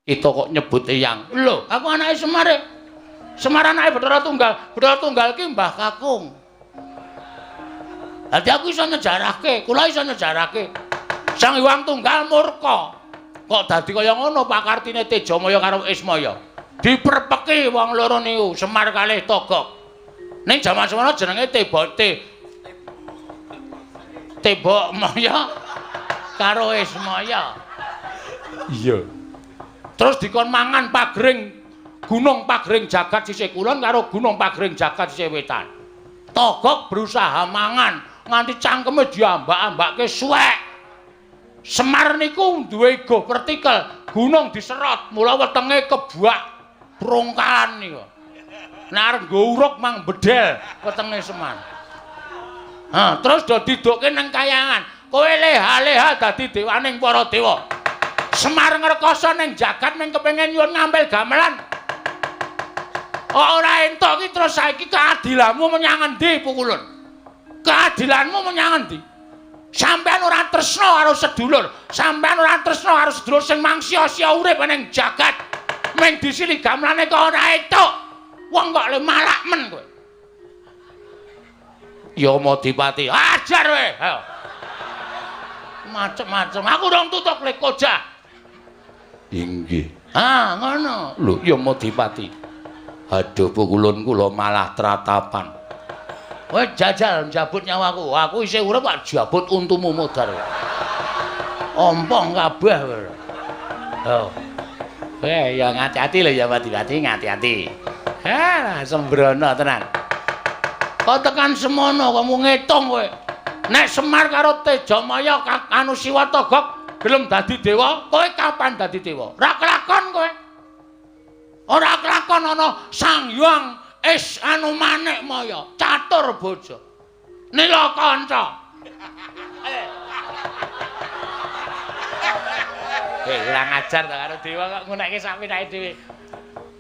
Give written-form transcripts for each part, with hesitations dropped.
Kita kok nyebut eyang. Lho, aku anake Semar. Semar anake Bathara Tunggal. Bathara Tunggal ki Mbah Kakung. Dadi aku iso nyejarahke, kula iso nyejarahke. Sang Hyang Tunggal murka. Kok dadi kaya ngono pakartine Tejamaya karo Ismaya. Diperpeki wong loro niku, Semar kalih Togok. Ning jaman semono jenenge Tebok Maya karo Ismaya. Iya. Terus dikon mangan pagring gunung pagring jagat sisih kulon karo gunung pagring jagat sisih wetan. Togok berusaha mangan nganti cangkeme diambak-ambake suwek. Semar niku duwe igo vertikal, gunung diserot, mula wetenge kebak brongkalan niku. Nek arep nggo uruk mang bedel wetenge Semar. Ha, terus do didokke nang kayangan. Kowe leha-leha dadi dewaning para dewa. Semar ngrekoso ning jagat ning kepengin nyuwun ngambil gamelan. Ora entuk iki terus saiki keadilanmu menyang endi Pukulun? Keadilanmu menyang endi? Sampeyan ora tresna karo sedulur, sampeyan ora tresna karo sedulur sing mangsia-sia urip ning jagat. Ming disili gamelane kok ora entuk. Wong kok le malak men kowe. Yamadipati, ajar kowe. Ayo. Macem-macem. Aku rong tutuk le kojah. Inggih. Ah, ngono. Lho, Yamadipati. Aduh, Pukulun kula malah tratapan. Kowe jajal njabut nyawaku. Aku isih urip kok jabut untumu modar. Ompong kabeh kowe. Oh. Ya ngati-ati lho Yamadipati, ngati-ati. Ha, sembrono tenan. Kok tekan semono kamu ngitung kowe. Nek Semar karo Tejamaya anu Siwa Togok gelem dadi dewa, kowe kapan dadi dewa? Ora kelakon kowe. Ora kelakon ana Sang Hyang Is anu Manik Maya, catur bojo. Nila kanca. Kurang ajar to karo dewa kok ngunekke sak pinake dhewe.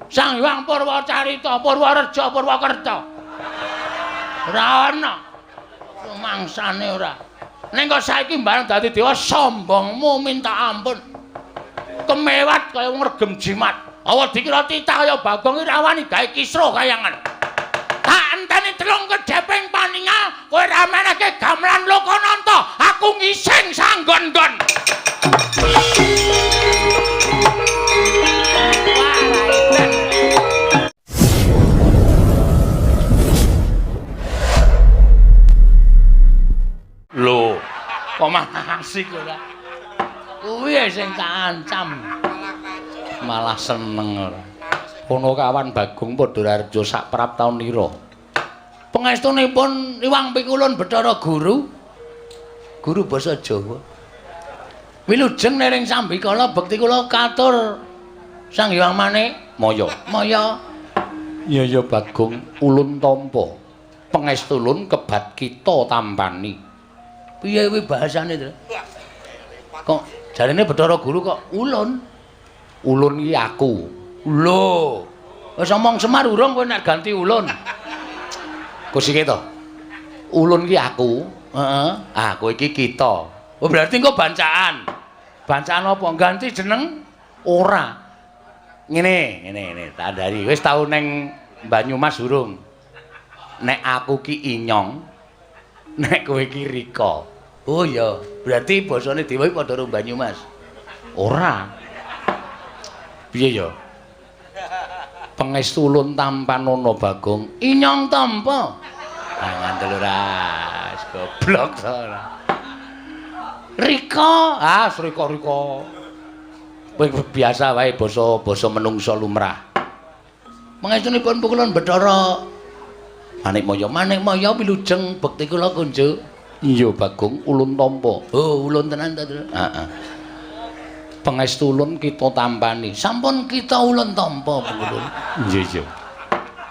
Sang Hyang Purwacarita, Purwareja, Purwakerta. Ora ana. Mangsane ora. Ning kok saiki mbareng dadi dewa sombongmu minta ampun. Kemewat kaya wong regem jimat. Awa dikira titah kaya Bagong iki ra wani gawe kisruh kayangan. Tak enteni telung kedheping paningal kowe ra menehke gamelan Lokananta, aku ngising sanggon-nggon. Wah, ra edan. Lho, kok malah asik ora? Kuwi sing tak ancam. Malah seneng ora. Kono kawan Bagong Padha Raharja sak prap taun ira. Pangestunipun Iwang Pikulun Bathara Guru. Guru basa Jawa. Wilujeng nering sambikala bekti kula katur Sang Hyang Manik Maya. Maya. Iya ya Bagong, ulun tampa. Pangestulun kebat kita tampani. Piye kuwi bahasane, Tru? Kok jarene Bathara Guru kok ulun? Ulun iki aku. Lho. Wis omong Semar urung kowe nek ganti ulun. Kusike to. Ulun iki aku. Heeh. Ah, kowe iki kita. Oh, berarti engko bancaan. Bancaan apa? Ganti jeneng? Ora. Ngene, ngene, ngene, tak andhari. Wis tau neng Banyumas urung? Nek aku ki Inyong, nek kowe ki Rika. Oh iya, berarti basane dewa iki padha karo Banyumas. Ora. Piye ya? Pangestu ulun tampanana Bagong. Inyong tampa. Ah, ngandel ora. Goblok to ora. Rika, ah Rika-Rika. Kowe biasa wae basa-basa menungsa lumrah. Pangestunipun Pukulun Bathara Manik Maya, Manik Maya wilujeng bekti kula kunjuk. Iya Bagong, ulun tampa. Oh, ulun tenan ta, Tru? Heeh. Pangestu ulun kita tampani. Sampun kita ulun tampa, Pukulun. Iya iya.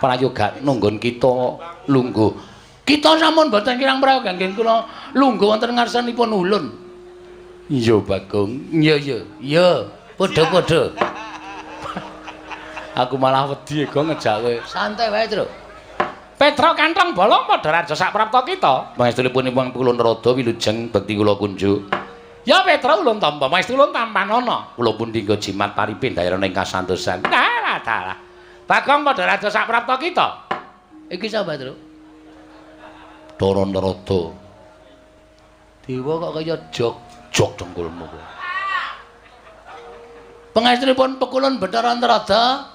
Prayoga nunggon kita lungguh. Kita sampun boten kirang prayoga nggih kula lungguh wonten ngarsanipun ulun. Iya Bagong. Iya iya. Iya, padha-padha. Aku malah wedi go ngejak kowe. Santai wae, Tru. Petruk kantong bolong padha raja sak prapta kita. Pangestunipun Iwang Pukulun Rada wilujeng bekti kula kunjuk. Ya Petra ulun tampa, maestu ulun tampanana. Kula pun dinggo jimat paripin daerah ing kasantosan. Dalah dalah. Bagong padha raja saprapta kita. Iki sapa, Truk? Bathara Narada. Dewa kok kaya jog-jog dengkulmu kowe. Pangestunipun pekulun Bathara Narada.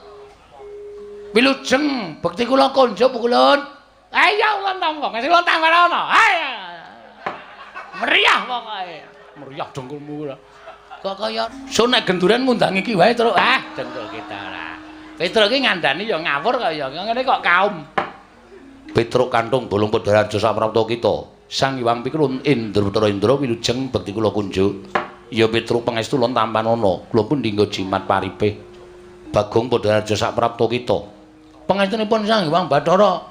Wilujeng bekti kula konjo pekulun. Ayo ulun tampa, ngesih ulun tampanana. Ayo. Meriah pokoke. Meriah dengkulmu ora. Kok kaya sun nek genduren ngundang iki wae, Truk. Ah, dengkul kita ora. Petruk iki ngandani ya ngawur kaya ngene kok kaum. Petruk kantung bolong Padha saprapta kita. Sang Hyang Pikulun Indra Bathara Indra wilujeng bekti kula kunjuk. Ya Petruk pangestu ulun tampanana. Kula pun dinggo jimat paripih. Bagong Padha saprapta kita. Pangestunipun Sang Hyang Bathara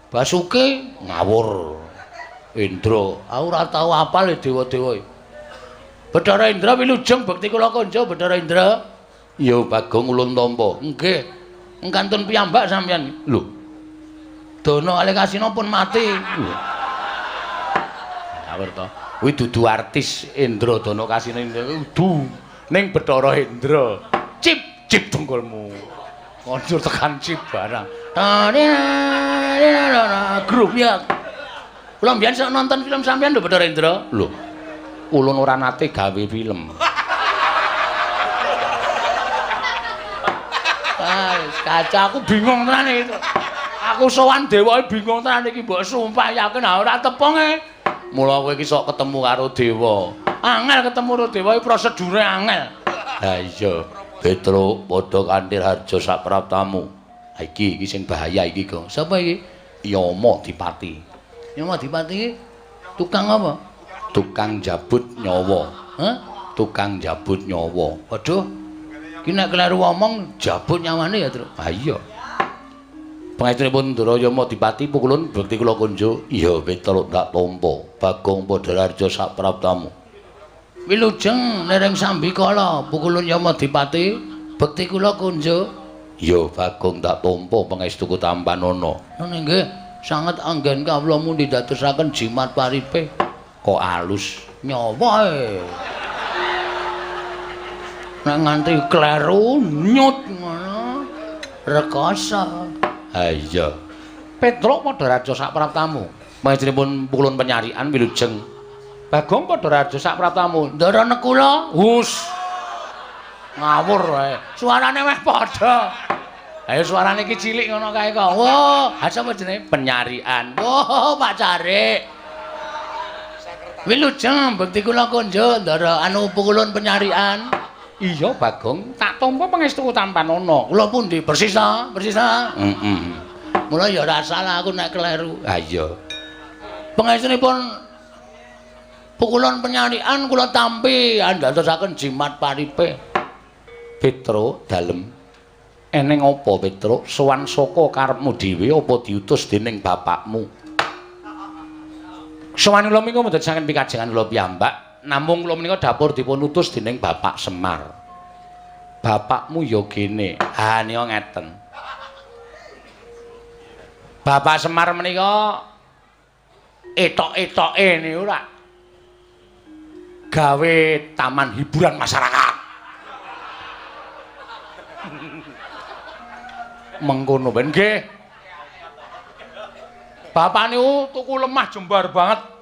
Basuki ngawur. Indra, aku ora tau apal dewa-dewa. Bathara Indra wilujeng bekti kula kunjuk Bathara Indra. Ya Bagong ulun tampa. Nggih. Engkantun piyambak sampeyan. Lho. Dono Alekasina pun mati. Ngawur to. Kuwi dudu artis Indra Dana Kasina kudu ning Bathara Indra. Cip cip dengkulmu. Konjur tekan cip barang. Grup ya. Kula mbiyen sok nonton film sampeyan lho Bathara Indra. Lho. Ulun ora nate gawe film. Ah, kaca aku bingung tenan iki. Aku sowan dewa bingung tenan iki mbok sumpah yakin ora tepung e. Mula kowe iki sok ketemu karo dewa. Angel ketemu karo dewa iki prosedure angel. Ha iya, Petruk padha kanthi harja sapraptamu. Ha iki iki sing bahaya iki, Gong. Sapa iki? Yama Dipati. Yama Dipati tukang apa? Tukang jabut nyawa. Hah? Tukang jabut nyawa. Waduh. Iki nek kleru omong jabut nyawane ya, Truk. Ha iya. Pangestunipun Ndara Yama Dipati pukulun bekti kula kunjuk. Iya Petruk tak tampa. Bagong Padha Harja sapraptamu. Wilujeng nereng sambikala pukulun Yama Dipati bekti kula kunjuk. Iya Bagong tak tampa pangestuku tampanana. Ngono nggih, sanget anggen kawula mundi dadosaken jimat paripe. Kok alus nyawa e. Nek nganti kleru nyut ngono rekoso. Ha iya. Petruk padha raja sapraptamu. Pangestunipun pukulun penyarian wilujeng. Bagong padha raja sapraptamu. Ndara nekula. Hus. Ngawur wae. Suarane meh padha. Ayo suarane iki cilik ngono kae kok. Wah, ha sapa jenenge? Penyarian. Wah, Pak Carik. Wilujeng bekti kula kunjuk ndara anu pukulun penyarian. Iya Bagong, tak tampa pangestuku tampanana. Kula pundi? Persis ta? Persis ta? Heeh. Mula ya ora salah aku nek kleru. Ha iya. Pangestunipun pukulun penyarian kula tampi andadosaken jimat paripe. Petruk dalem. Eneng apa Petruk? Sowan saka karepmu dhewe apa diutus dening bapakmu? Sowan kula menika mboten saking pikajengan kula piyambak. Namung kula menika dapur dipun utus dening Bapak Semar. Bapakmu ya gene. Ha nika ngeten. Bapak Semar menika etok-etoke niku ora gawe taman hiburan masyarakat. Mengkono ben nggih. Bapak niku tuku lemah jembar banget.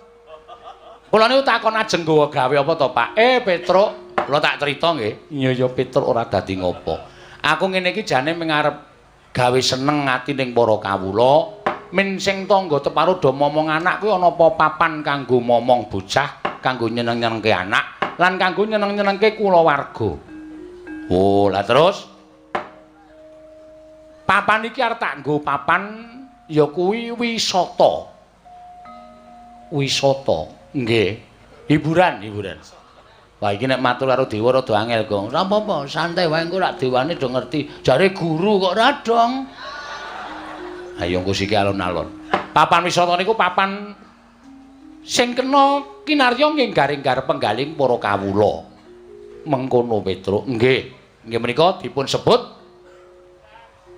Kula niku takon ajeng nggawa gawe apa to, Pak? Petruk, kula tak crita nggih. Iya ya Petruk ora dadi ngopo. Aku ngene iki jane mung arep gawe seneng ati ning para kawula. Min sing tangga teparo do momong anak kuwi ana apa papan kanggo momong bocah, kanggo nyeneng-nyenengke anak, lan kanggo nyeneng-nyenengke kulawarga. Oh, lah terus papan iki arep tak nggo papan ya kuwi wisata. Wisata. Nggih. Hiburan, hiburan. Wah iki nek matur karo dewa rada angel, Gong. Ora apa-apa, santai wae engko rak dewane do ngerti. Jare guru kok ora dong. Ayo engko siki alon-alon. Papan wisata niku papan sing kena kinarya nggih garing-gar penggaling para kawula. Mengkono Petruk. Nggih. Nggih menika dipun sebut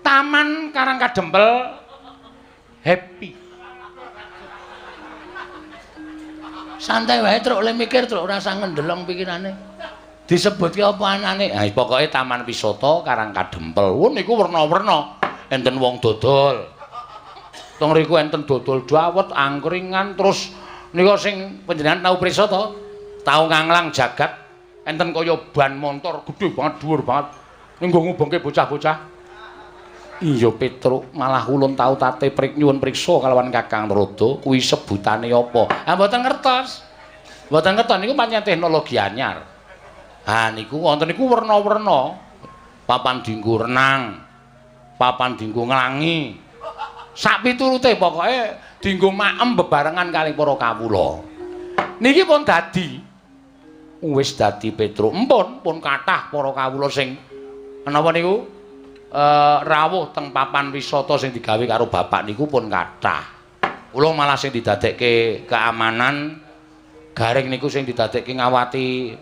Taman Karang Kadempel Happy. Santai wae truk le mikir truk ora usah ngendelong pikirane. Disebutke apa anane? Ha pokoke Taman Wisata Karang Kadempel. Wo niku werna-werna. Enten wong dodol. Teng riku enten dodol dawet, angkringan, terus nika sing panjenengan tau prisa to? Tau nganglang jagat enten kaya ban montor gedhe banget, dhuwur banget. Ning nggo ngubengke bocah-bocah. Iya Petruk, malah ulun tau tate prik nyuwun priksa kalawan Kakang Narada kuwi sebutane apa? Ah mboten ngertos. Mboten ngertos niku pancen teknologi anyar. Ha niku wonten niku werna-werna. Papan dinggo renang, papan dinggo nglangi. Sak piturute pokoke dinggo maem bebarengan kalih para kawula. Niki pun dadi. Wis dadi Petruk. Empun pun kathah para kawula sing menapa niku? Rawuh teng papan wisata sing digawe karo bapak niku pun kathah. Kula malah sing didadekke keamanan garing niku sing didadekke ngawati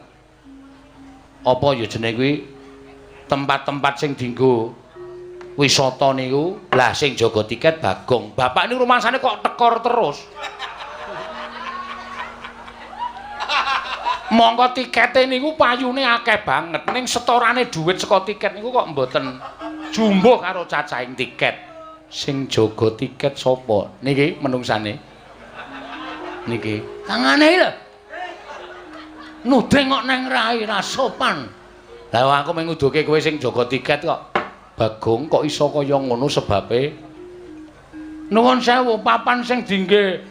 apa ya jenenge kuwi tempat-tempat sing dinggo wisata niku. Lah sing jaga tiket Bagong. Bapak niku rumangsane kok tekor terus. Mongko tikete niku payune akeh banget ning setorane dhuwit saka tiket niku kok mboten jumbuh karo cacahing tiket. Sing jaga tiket sapa? Niki menungsane. Niki. Tangane iki lho. Nuding kok neng rai ra sopan. Lah aku mung nguduke kowe sing jaga tiket kok. Bagong kok iso kaya ngono sebabe? Nuwun sewu, papan sing dingge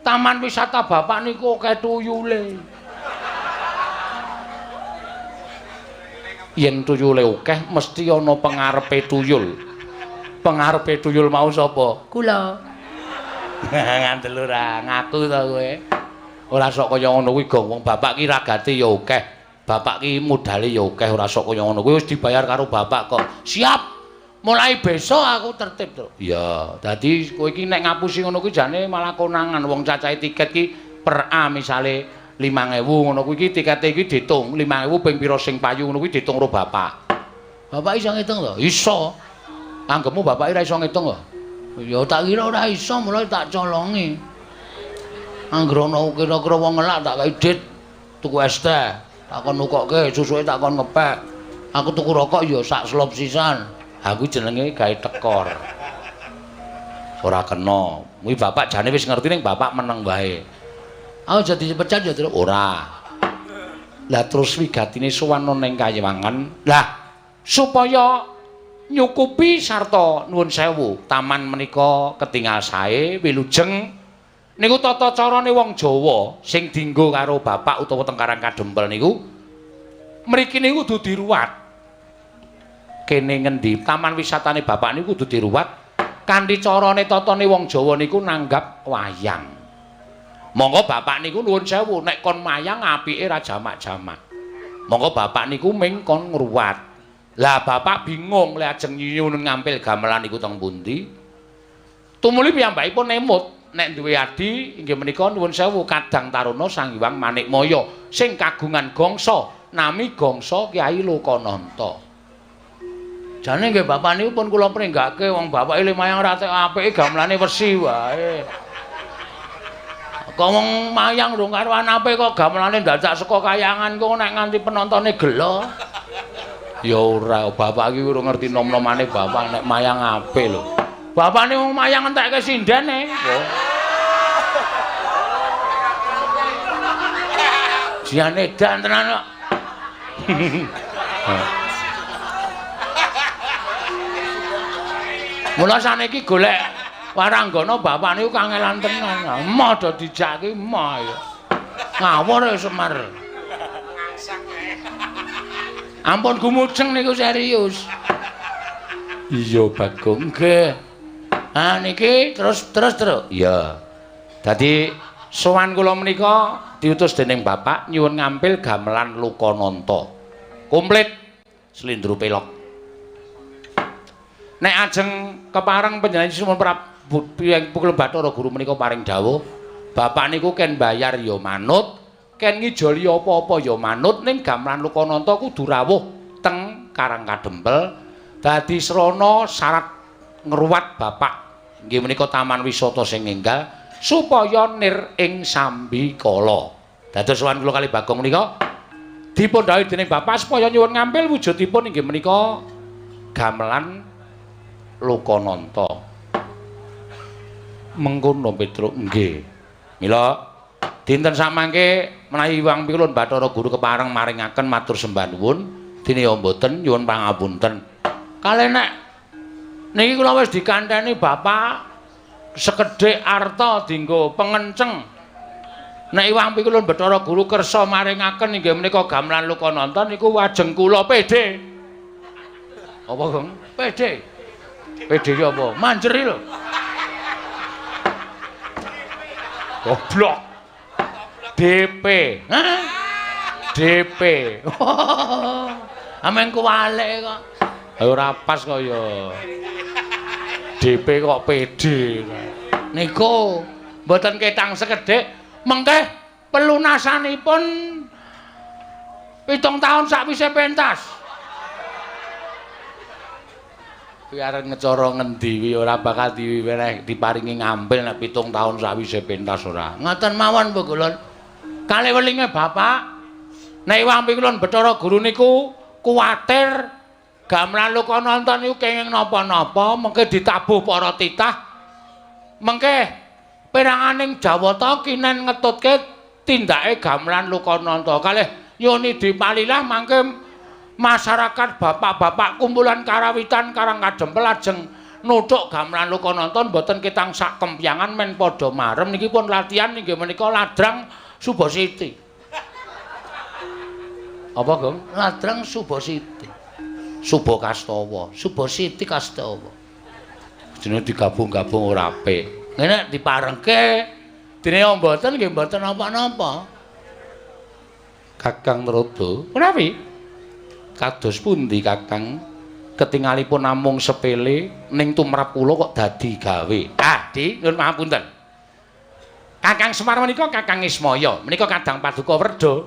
taman wisata bapak niku akeh tuyule. Yen tuyule akeh mesti ana pengarepe tuyul. Pengarepe tuyul mau sapa? Kula. Ngandel ora ngaku to kowe. Ora sok kaya ngono kuwi gong wong bapak ki ragate ya akeh. Bapak ki modale ya akeh ora sok kaya ngono kuwi wis dibayar karo bapak kok. Siap. Mulai besok aku tertib to. Iya, dadi kowe iki nek ngapusi ngono kuwi jane malah konangan wong cacahe tiket ki per A misale 5.000 ngono kuwi iki tikete iki diitung 5.000 ping pira sing payu ngono kuwi diitung karo bapak. Bapak iso ngitung to? Iso. Anggepmu bapak ora iso ngitung kok? Ya tak kira ora iso mulai tak colongi. Anggere ana kira-kira wong ngelak tak kei dit tuku es teh, tak kon nukokke, susuke tak kon ngepek. Aku tuku rokok ya sak slop sisan. Ha kuwi jenenge gawe tekor. Ora kena. Kuwi bapak jane wis ngerti ning bapak meneng wae. Aku jadi dipecat ya, Truk? Ora. Lah terus wigatine sowan ning Kayewangan. Lah supaya nyukupi sarta nuwun sewu, taman menika ketingal sae wilujeng niku tata carane wong Jawa sing dinggo karo bapak utawa teng Karang Kadempel niku mriki niku kudu diruwat. Kene ngendi taman wisatane bapak niku kudu diruwat kanthi carane tatane wong Jawa niku nanggap wayang. Monggo bapak niku nuwun sewu nek kon mayang apike ra jamak-jamak. Monggo bapak niku ming kon ngruwat. Lah bapak bingung le ajeng nyuwun ngampil gamelan niku teng pundi. Tumuli piyambakipun emut nek duwe adi inggih menika nuwun sewu Kadang Taruna Sang Hyang Manikmaya sing kagungan gangsa nami gangsa Kyai Lokananta. Jane nggih bapak niku pun kula pringgake wong bapake le mayang ra tek apike gamelane wesi wae. Kok wong mayang rung karuan apik kok gamelane dadak saka kayangan kok nek nganti penontone gelo. Ya ora, bapak iki urung ngerti nom-nomane bapak nek mayang apik lho. Bapakne wong mayang entekke sindene. Oh. Jian edan tenan kok. Mula saniki golek waranggana bapak niku kangelan tenan. Emoh do dijak ki emoh ya. Ngawur ya Semar. Ampun gumujeng niku serius. Iya Bagong nggih. Ah niki terus. Iya. Dadi sowan kula menika diutus dening bapak nyuwun ngampil gamelan Lokananta. Komplit slendro pelok. Nek ajeng kepareng panjenengan Sunan Prabu Pukul Bathara Guru menika paring dawuh, bapak niku ken bayar ya manut, ken ngijoli apa-apa ya manut, ning gamelan Lokananta kudu rawuh teng Karang Kadempel dadi srana syarat ngruwat bapak inggih menika taman wisata sing enggal Supaya nir ing sambikala. Dados sowan kula kali Bagong menika dipun dhawuhi dening Bapak supaya nyuwun ngampil wujudipun inggih menika gamelan Lokananta. Mengkono Petruk nggih. Mila dinten samangke menawi Hyang Pikulun Bathara Guru kepareng maringaken matur sembah nuwun, dene ya mboten nyuwun pangapunten. Kalih nek niki kula wis dikanteni Bapak sekedhik arta dinggo pengenceng. Nek Hyang Pikulun Bathara Guru kersa maringaken inggih menika gamelan Lokananta niku wajeng kula PD. Apa, Gong? PD. PD ki apa? Manjeri lho. Goblok. DP. Hah? DP. Amen kuwalik kok. Ora pas kok ya. DP kok PD. Niku mboten ketang sekedhik, mengke pelunasanipun 7 taun sakwise pentas. Kuwi arep ngecara ngendi kuwi ora bakal diweneh diparingi ngampil nek 7 taun sakwise pentas ora. Ngoten mawon Bu Kulun. Kalih welinge Bapak, nek Hyang Pikulun Bathara Guru niku kuwatir gamelan Lokananta niku kenging napa-napa mengke ditabuh para titah. Mengke peranganing Jawata kinen ngetutke tindake gamelan Lokananta. Kalih nyuwun dipalilah mangke masyarakat bapak-bapak kumpulan karawitan Karang Kadempel lajeng nuthuk gamelan Lokananta mboten ketang sak kempyangan men padha marem niki pun latihan inggih menika ladrang Subasiti. Apa, Gong? Ladrang Subasiti. Subakastawa, Subasiti Kastawa. Jenenge digabung-gabung ora apik. Ngene diparengke dene mboten nggih mboten napa-napa. Kakang Narada, menawi kados pundi Kakang ketingalipun namung sepele ning tumrap kula kok dadi gawe. Ah, Di, nyuwun pangapunten. Kakang Semar menika Kakang Ismaya, menika kadang paduka werda.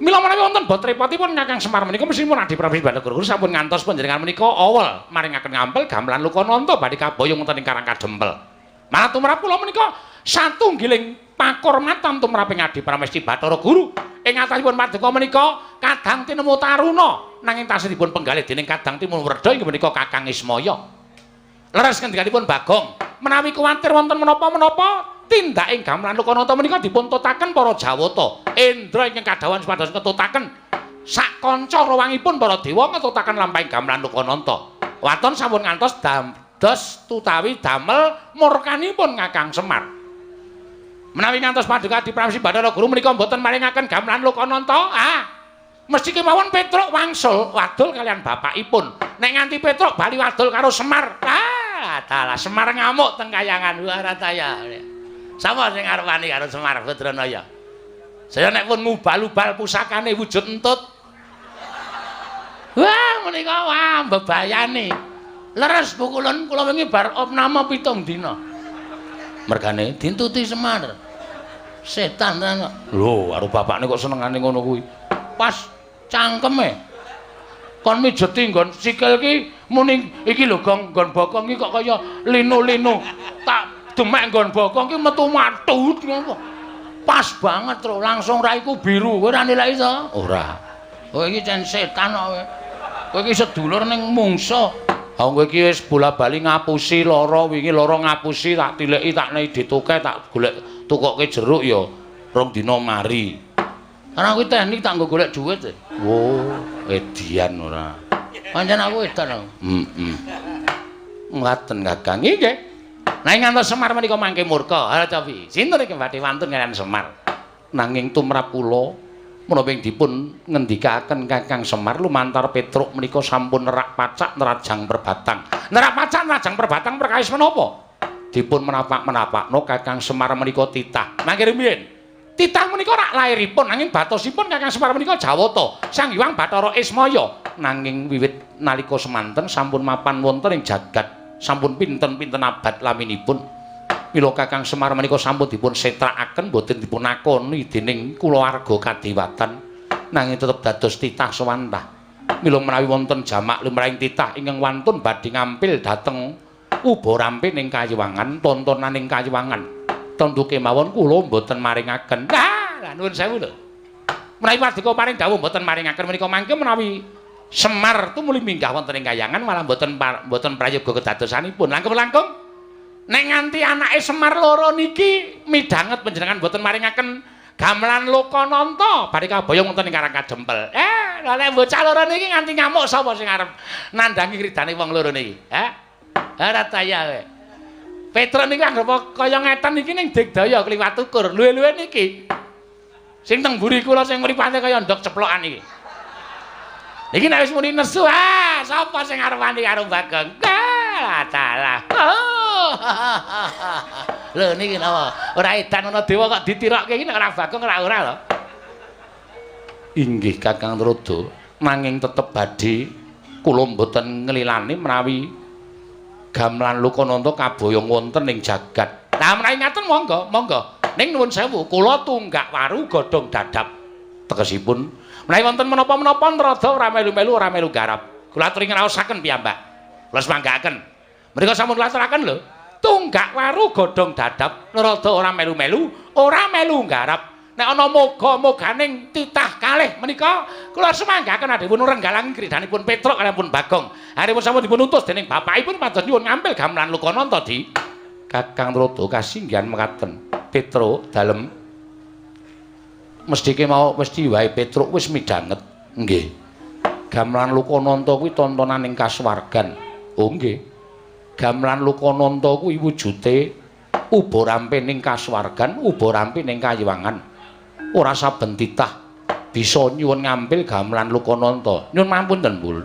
Mila menawi wonten bot repotipun Kakang Semar menika mesthipun Adi Prabu Bathara Guru sampun ngantos panjenengan menika awel maringaken ngampil gamelan Lokananta badhe kaboyong wonten ing Karang Kadempel. Malah tumrap kula menika satunggiling pakurmatan tumraping Adi Pramesti Bathara Guru. Ing atasipun paduka menika kadang tinemu taruna nanging tasih dipun penggalih dening kadang timun werda inggih menika Kakang Ismaya. Leres ngendikanipun Bagong, menawi kuwatir wonten menapa-menapa tindaking gamelan Lokananta menika dipun tutaken para Jawata. Indra ingkang kadhawuhan supados ngetutaken sak kanca rawangipun para dewa ngetutaken lampahing gamelan Lokananta. Waton sampun ngantos dados tutawi damel murkanipun Kakang Semar. Menawi ngantos paduka Adi Pramesti Bathara Guru menika mboten maringaken gamelan Lokananta, ah mesti kemawon Petruk wangsul wadul kalian bapakipun. Nek nganti Petruk bali wadul karo Semar, ah dalah Semar ngamuk teng kayangan Warataya. Sapa sing arep wani karo Semar Badranaya? Saya nek pun ngubal-ubal pusakane wujud entut. Wah, menika wah bebayani. Leres Bu Kulun, kula wingi bar opname 7 dina. Mergane dintuti Semar. Setan tenan kok. Lho, karo bapakne kok senengane ngono kuwi. Pas cangkeme. Kon mijeti nggon sikil ki muni iki lho Gong, nggon bokong ki kok kaya linu-linu. Tak demek nggon bokong ki metu matut ngono. Pas banget tro, langsung raiku biru. Kowe ora nilai to? Ora. Kowe iki cen setan kok kowe. Kowe iki sedulur ning mungsa. Ha kowe iki wis bola-bali ngapusi lara wingi lara ngapusi tak tileki tak nei dituke tak golek tukoke jeruk ya rong dina mari. Karena aku teknik tak nggo golek duit. Wo, edian ora. Pancen aku edan aku. Heeh. Ngaten Kakang. Nggih. Nah ngantos Semar menika mangke murka. Ha cobi. Sinten iki badhe wantun kaliyan Semar? Nanging tumrap kula menapa ing dipun ngendikaken Kakang Semar lumantar Petruk menika sampun nerak pacak nerajang perbatang. Nerak pacak nerajang perbatang perkawis menapa? Dipun menapak-menapakno Kakang Semar menika titah. Mangke rumiyin. Titah menika rak lairipun nanging batosipun Kakang Semar menika Jawata, Sang Hyang Bathara Ismaya. Nanging wiwit nalika semanten sampun mapan wonten ing jagat, sampun pinten-pinten abad laminipun. Mila Kakang Semar menika sampun dipun setrakaken boten dipun akoni dening kulawarga kadewatan, nanging tetep dados titah sewantah. Mila menawi wonten jamak lumrahing titah ingkang wantun badhe ngampil dhateng Uba rampe ning kayiwangan, tontonan ning kayiwangan. Tentu kemawon kula mboten maringaken. Lah nuwun sewu lho. Menawi pardika paring dawuh mboten maringaken menika mangke menawi Semar tumuli minggah wonten ing kayangan malah mboten prayoga kedadosanipun. Langkung-langkung nek nganti anake Semar loro niki midhanget panjenengan mboten maringaken gamelan Lokananta badhe kaboyong wonten ing Karang Kadempel. Lah nek bocah loro niki nganti ngamuk sapa sing arep nandhangi kridane wong loro niki? Hah? Ora taya kowe. Petruk niki anggep kaya ngeten niki ning digdaya kliwat ukur. Luwe-luwe niki. Sing teng mburi kula sing mripate kaya ndok ceplokan iki. Iki nek wis muni nesu, ah sapa sing arep wani karo Bagong? Ah, dalah. Oh. Lho niki napa? Ora edan ana dewa kok ditirokke iki nek ora Bagong ora ora lho. Inggih Kakang Trada, nanging tetep badhe kula mboten nglilani menawi gamelan Lokananta kaboyong wonten ing jagat. Lah menawi ngaten monggo, monggo. Ning nuwun sewu, kula tunggak waru godhong dadap. Tegesipun menawi wonten menapa-menapa Trada ora melu-melu ora melu garap. Kula aturi ngraosaken piyambak. Kula semanggaaken. Mriku sampun kula aturaken lho. Tunggak waru godhong dadap, Trada ora melu-melu, ora melu garap. Nek ana moga-moganing titah kalih menika kula semanggaken adhewun renggalang kridanipun Petruk kaliyan Bagong. Aripun sampun dipun utus dening bapakipun pados nyuwun ngampil gamelan Lokananta di Kakang Trada kasinggihan mekaten. Petruk dalem mesti mau mesti wae Petruk wis midhanget. Nggih. Gamelan Lokananta kuwi tontonan ing kasuwargan. Oh nggih. Gamelan Lokananta kuwi wujude uba rampe ning kasuwargan, uba rampe ning kayiwangan. Ora saben titah bisa nyuwun ngampil gamelan Lokananta. Nyuwun mampunten, Bul.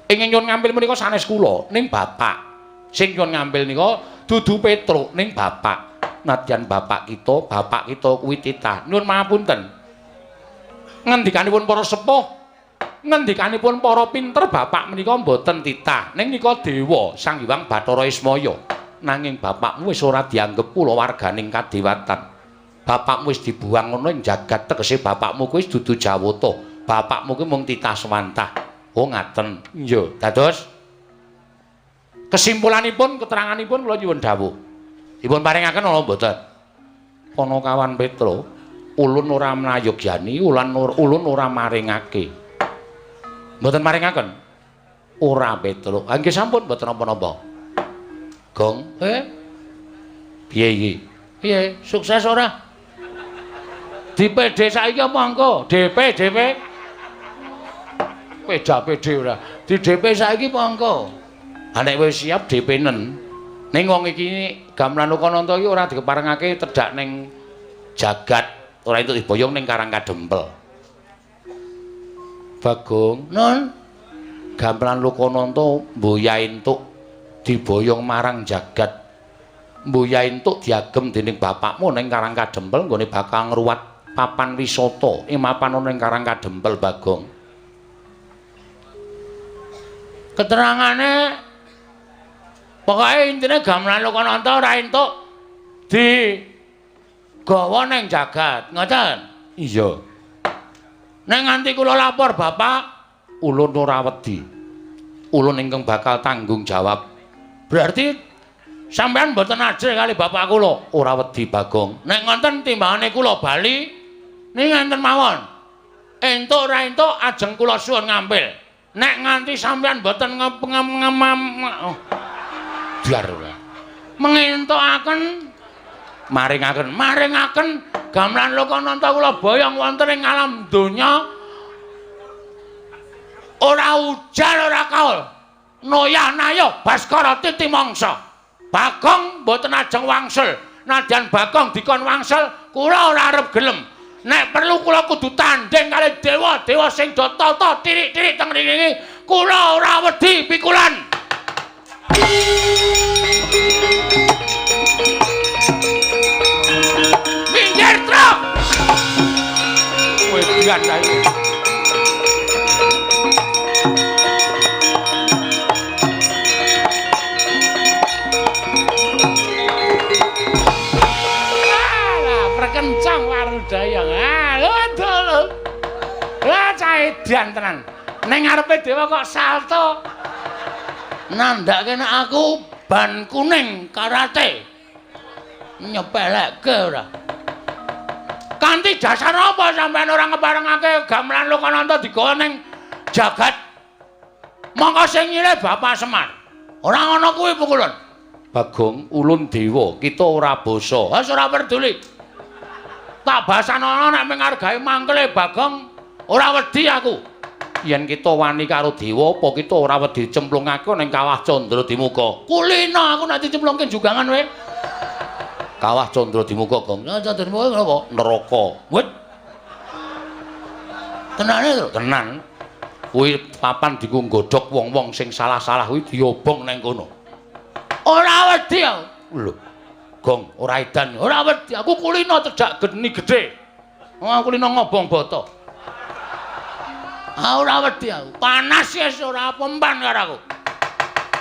Ingkang nyuwun ngampil menika sanes kula, ning bapak. Sing nyuwun ngampil nika dudu Petruk, ning bapak. Nadyan bapak kita kuwi titah. Nyuwun mapunten. Ngendikanipun para sepuh, ngendikanipun para pinter bapak menika mboten titah. Ning nika dewa Sang Hyang Bathara Ismaya. Nanging bapakmu wis ora dianggep kulawarganing kadewatan. Bapakmu wis dibuang ngono ing jagat, tegese bapakmu kuwi wis dudu jawata. Bapakmu kuwi mung titah swantah. Oh ngaten. Iya, dados kesimpulanipun keteranganipun kula nyuwun dawuh. Dipun paringaken ana mboten? Panakawan Petruk, ulun ora mlayogyani, ulun ora maringake. Mboten maringaken? Ora Petruk. Ha nggih sampun mboten napa-napa. Gong, piye iki? Piye? Sukses ora? Di PD saiki apa engko? DP, DP. Peda PD ora. Di DP saiki apa engko? Ha nek wis siap DP-nen. Ning wong iki gamelan Lokananta iki ora dikeparengake tedhak ning jagat, ora entuk diboyong ning Karang Kadempel. Bagong, nun gamelan Lokananta mboya entuk diboyong marang jagat. Mboya entuk diagem dening bapakmu ning Karang Kadempel nggone bakal ngruwat papan wisata ing mapan ana ning Karang Kadempel, Bagong. Keterangane pokoke intine gamelan Lokananta ora entuk digawa ning jagat, ngoten? Iya. Nek nganti kula lapor bapak, ulun ora wedi. Ulun ingkang bakal tanggung jawab. Berarti sampean mboten ajrih kali bapak kula? Ora wedi, Bagong. Nek ngoten timbangane kula bali niki ngenten mawon. Entuk ora entuk ajeng kula suwun ngampil. Nek nganti sampean mboten biar ora. Mengentukaken maringaken, maringaken gamelan Lokananta kula boyong wonten ing alam donya ora ujar ora kaul. Noyah nayo Baskara titi mangsa. Bagong mboten ajeng wangsul. Nadyan Bagong dikon wangsul, kula ora arep gelem. Nek perlu kula kudu tanding kali dewa-dewa sing do tata tirik-tirik teng mriki. Kula ora wedi pikulan. Minggir, Truk. Wedan kae. Alah, perkencang warudaya. Ah, lho, lho. Lah cah edan tenan. Ning ngarepe dewa kok salto. Nandhake nek aku Ban kuning karate. Nyepelekke ora. Kanthi dasar apa sampean ora ngeparengake gamelan Lokananta digawa ning jagat? Mongko sing nyilih Bapak Semar. Ora ana kuwi pukulun. Bagong ulun dewa, kita ora basa. Wis ora peduli. Tak basanono nek menghargai mangkele Bagong ora wedi aku. Yen kita wani karo dewa, apa kita ora wedi cemplungake ning Kawah Candra Dimuka? Kulino aku nek dicemplungke jugangan kowe. Kawah Candra Dimuka, Gong. Candra Dimuka napa? Neraka. Wit. Tenane to? Tenan. Kuwi papan dienggo nggodhog wong-wong sing salah-salah kuwi diobong nang kono. Ora wedi aku. Lho. Gong, ora edan. Ora wedi. Aku kulino cedhak geni gedhe. Wong aku kulino ngobong boto. Ah ora wedi aku. Panas wis ora pempan karo aku.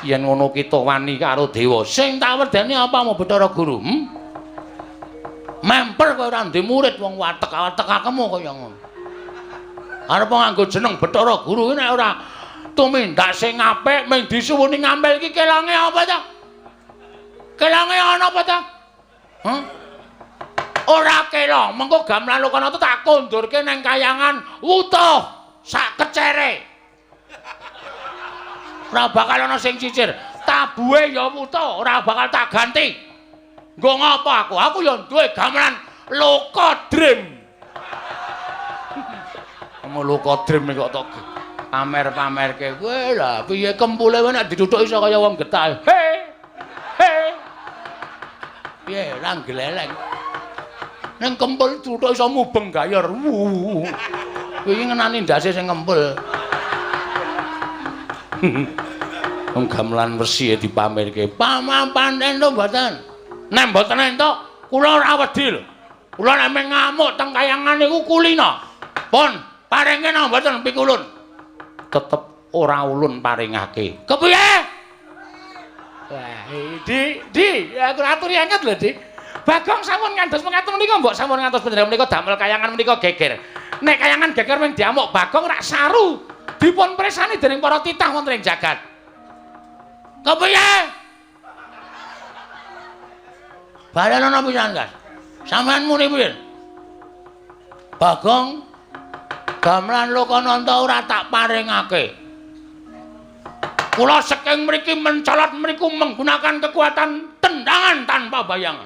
Yen ngono kita wani karo dewa. Sing tak wedeni apa mau Bathara Guru? Memper kowe ora ndek murid wong watek-watekakemu kaya ngono. Arep nganggo jeneng Bathara Guru nek ora tumindak sing apik mung disuwuni ngampil iki kelonge apa ta? Kelonge ana apa ta? Hah? Ora kelong, mengko gamelan Lokananta tak kondurke nang kayangan wutuh sak kecere. Ora bakal ana sing cicir. Tabuhe ya wutuh, ora bakal tak ganti. Nggo ngapa aku? Aku ya duwe gamelan Loka Dream. Kamu Loka Dream kok tok pamer-pamerke. Kowe lah piye kempule kowe nek dituthuk iso kaya wong getah. He. He. Piye ra gleleng. Ning kempul tuthuk iso mubeng gayor. Kowe iki ngenani ndase sing kempul. Wong gamelan wesi dipamerke. Pamampan entuk mboten? Nek mboten entuk, kula ora wedi lho. Kula nek meng ngamuk teng kayangan niku kulino. Pun paringke napa mboten pikulun? Tetep ora ulun paringake. Kepiye? Wah, Di, aku aturi anget lho, Di. Bagong sampun ngantos mekaten menika mbok sampun ngantos panjenengan menika damel kayangan menika geger. Nek kayangan geger mung diamuk Bagong rak saru. Dipun presani dening para titah wonten ing jagat. Kepiye? Balenono pisan, Gas. Sampeyan muni piye? Bagong gamelan Lokananta ora tak paringake. Kula saking mriki mencolot mriku menggunakan kekuatan tendangan tanpa bayangan.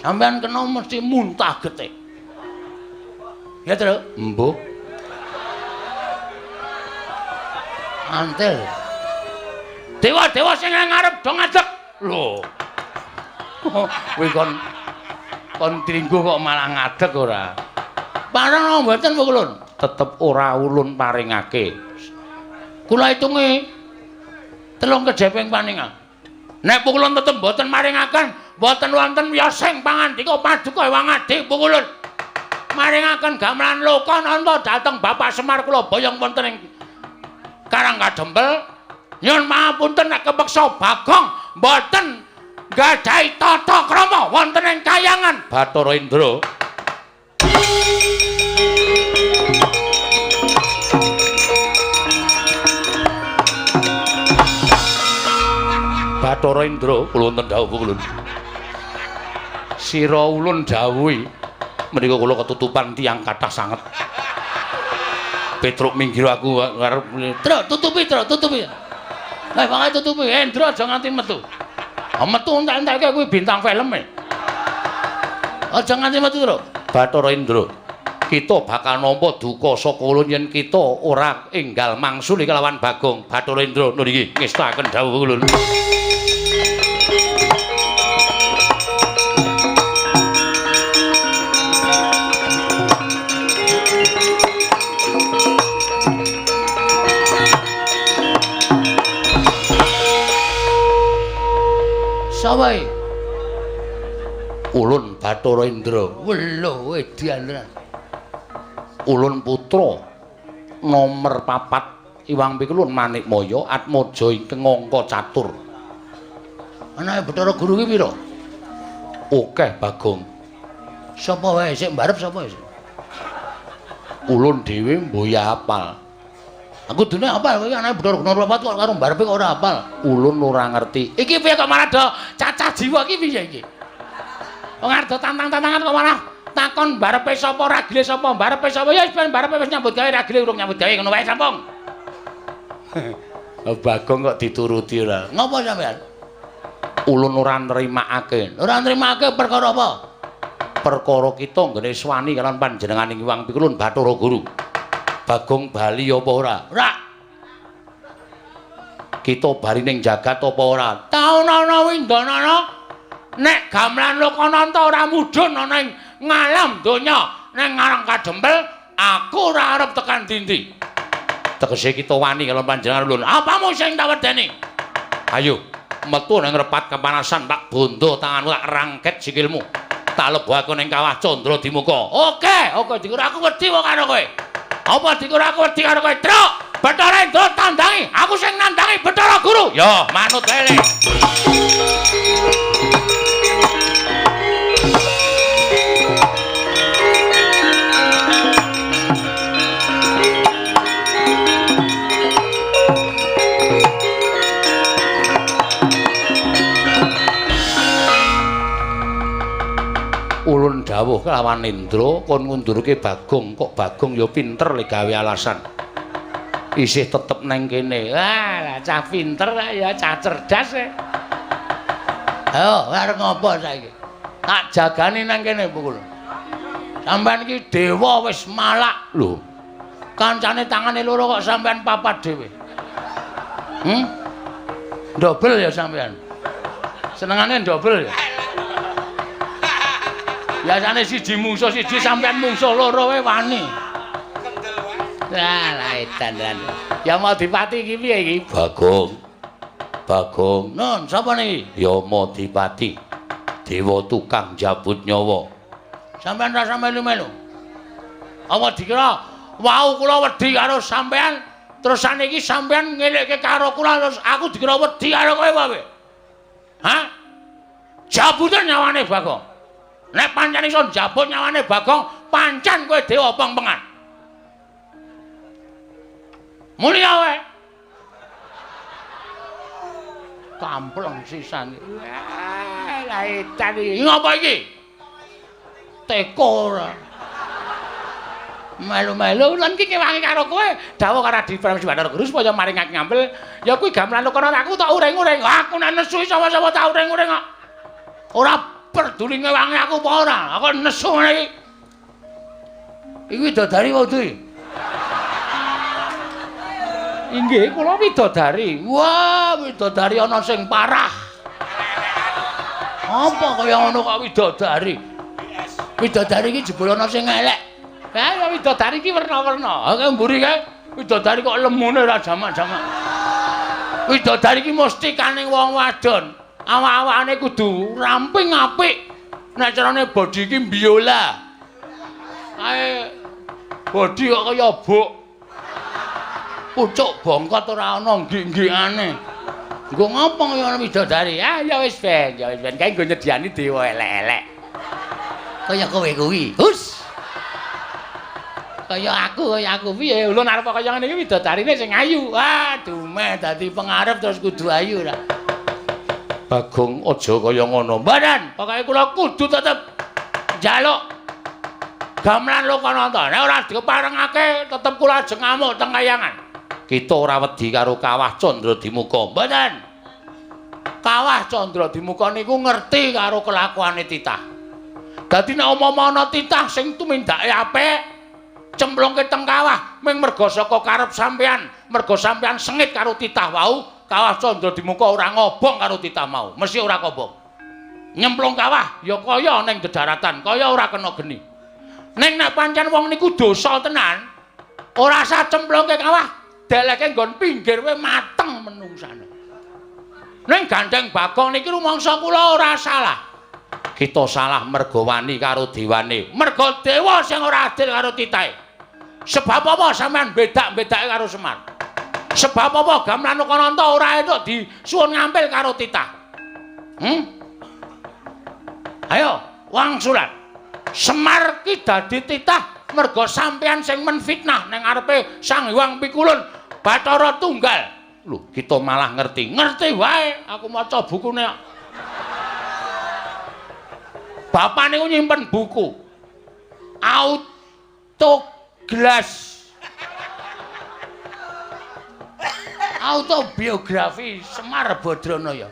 Sampeyan kena mesti muntah getih. Ya, Tru? Embuh. Antil. Dewa-dewa sing nang ngarep do ngadeg. Lho. Kowe kon tringgo kok malah ngadeg ora? Pareng mboten pukulun. Tetep ora ulun paringake. Kula hitungi 3 kejeping paningan. Nek pukulun tetep mboten maringaken, mboten wonten wiyosing pangandika paduka Hyang Adi pukulun. Maringaken gamelan Lokananta dhateng Bapak Semar kula boyong wonten ing Karang Kadempel. Nyuwun pangapunten nek kepeksa Bagong mboten nggadahi tata krama wonten ing kayangan Bathara Indra. Bathara Indra, kula wonten dawuh kula. Sira ulun dawuhi menika kula ketutupan tiyang kathah sanget. Petruk minggir aku arep Tru, tutupi, Tru, tutupi. Eh, pokoke tutupi. Endra aja nganti metu. Metu entek-enteke kuwi bintang filme. Aja nganti metu, Tru. Bathara Indra, kita bakal nampa duka saka ulun yen kita ora enggal mangsuli kelawan Bagong. Bathara Indra niki ngestakaken dawuh ulun. Sapa iki? Ulun Bathara Indra. Welo edan tenan. Ulun putra nomer 4 Iwang Pikulun Manikmaya Atmaja ingkang angka catur. Anake Bathara Guru ki pira? Akeh Bagong. Sapa wae sik mbarep sapa sik? Ulun dhewe mboya apal. Aku kudune apal kowe anake Bathara Guna papat kok karo mbarepe kok ora apal. Ulun ora ngerti. Iki piye kok malah do cacah jiwa iki piye iki? Wong arep tantang-tantangan kok malah takon mbarepe sapa ragile sapa mbarepe sapa ya wis ben mbarepe wis nyambut gawe ragile urung nyambut gawe ngono wae sampung. Bagong kok dituruti ora. Ngopo sampean? Ulun ora nrimakake. Ora nrimakake perkara apa? Perkara kita nggene swani kalian panjenenganing Hyang Pikulun Bathara Guru. Bagong bali apa ora? Ora. Kita bali ning jagat apa ora? Taunana windanana nek gamelan Lokananta ora mudhun ana ing ngalam donya ning ngarang kadempel, aku ora arep tekan dindi. Tegese kita wani kalian panjenengan ulun. Apamu sing tak wedeni? Ayo, metu nang repat kepanasan tak bondo tanganmu tak rangket sikilmu. Tak lebokake ning kawah Candra Dimuka. Oke, oke dikira aku wedi kok karo kowe. Apa dikira aku wedi karo kowe? Truk, Bathara Indra tandangi, aku sing nandangi Bathara Guru. Yo, manut wae. Ulun dawuh kelawan Indra kon ngundurke Bagong, kok Bagong ya pinter le gawe alasan. Isih tetep nang kene. Wah, lah cah pinter ya cah cerdas e. Ayo, arep ngopo saiki? Tak jagani nang kene pukul. Sampeyan iki dewa wis malak lho. Kancane tangane loro kok sampeyan papat dhewe. Dobel ya sampeyan. Senengane dobel ya. Biasane siji mungsuh siji sampean mungsuh loro wae wani. Lah lah edan tenan. Ya mau dipati iki piye iki? Bagong. Bagong. Nun, sapa niki? Yamadipati. Dewa tukang jabut nyawa. Sampean rasa melu-melu. Apa dikira wau kula wedi karo sampean, terus saniki sampean ngelekke karo kula terus aku dikira wedi karo kowe apa piye? Hah? Jabuten nyawane Bagong. Nek pancen iso njabut nyawane Bagong, pancen kowe dewa pengpengan. Muni wae. Kampleng sisan. Wah, lah edan iki. Ngopo iki? Teko ora. Melu-melu lan iki kewangi karo kowe, dawuh karo Adi Pramesti Bathara Guru supaya maringake ngampil. Ya kuwi gamelan Lokananta aku tak uring-uring. Aku nek nesu sapa-sapa tak uring-uring kok. Ora peduli ngewangi aku apa ora? Aku nesu ngene iki. Iki widodari apa duwi? Inggih, kula widodari. Wah, widodari ana sing parah. Apa kaya ngono kok widodari? Widodari iki jebul ana sing elek. Ha, widodari iki werna-werna. Ha, mburi kae widodari kok lemune ora jamak-jamak. Widodari iki mesti kaning wong wadon. Awak-awakane kudu ramping apik. Nek carane body iki mbiola. Kae body kok kaya buk. Pucuk bongkot ora ana nggik-nggikane. Nggo ngopo kaya ana widodari? Ah ya wis ben, ya wis ben kae nggo nyediani dewa elek-elek. Kaya kowe kuwi. Hus. Kaya aku piye? Ulun arep kaya ngene iki widodarine sing ayu. Ah, dumeh dadi pengarep terus kudu ayu ra. Bagong aja kaya ngono. Mboten, pokoke kula kudu tetep njaluk gamelan Lokananta. Nek ora diparengake tetep kula ajeng ngamuk teng kayangan. Kita ora wedi karo Kawah Candra Dimuka. Mboten. Kawah Candra Dimuka niku ngerti karo kelakuane titah. Dadi nek umpama ana titah sing tumindake apik, cemplungke teng kawah ming merga saka karep sampean, merga sampean sengit karo titah wau, Kawah Candra Dimuka ora ngobong karo titah mau, mesti ora kobong. Nyemplung kawah ya kaya ning dedaratan, kaya ora kena geni. Ning nek pancen wong niku dosa tenan, ora usah cemplungke kawah, deleke nggon pinggir wae mateng menungsane. Ning gandeng Bagong niki rumangsa kula ora salah. Kita salah merga wani karo dewane. Merga dewa sing ora adil karo titahe. Sebab apa sampean bedak-bedake karo Semar? Sebab apa gamelan Lokananta ora entuk disuwun ngampil karo titah? Ayo, wangsulan. Semar ki dadi titah merga sampean sing menfitnah ning ngarepe Sang Hyang Pikulun. Bathara Tunggal. Lho, kita malah ngerti. Ngerti wae, aku maca bukune. Bapak niku nyimpen buku. Autoglas. Autobiografi Semar Badranaya.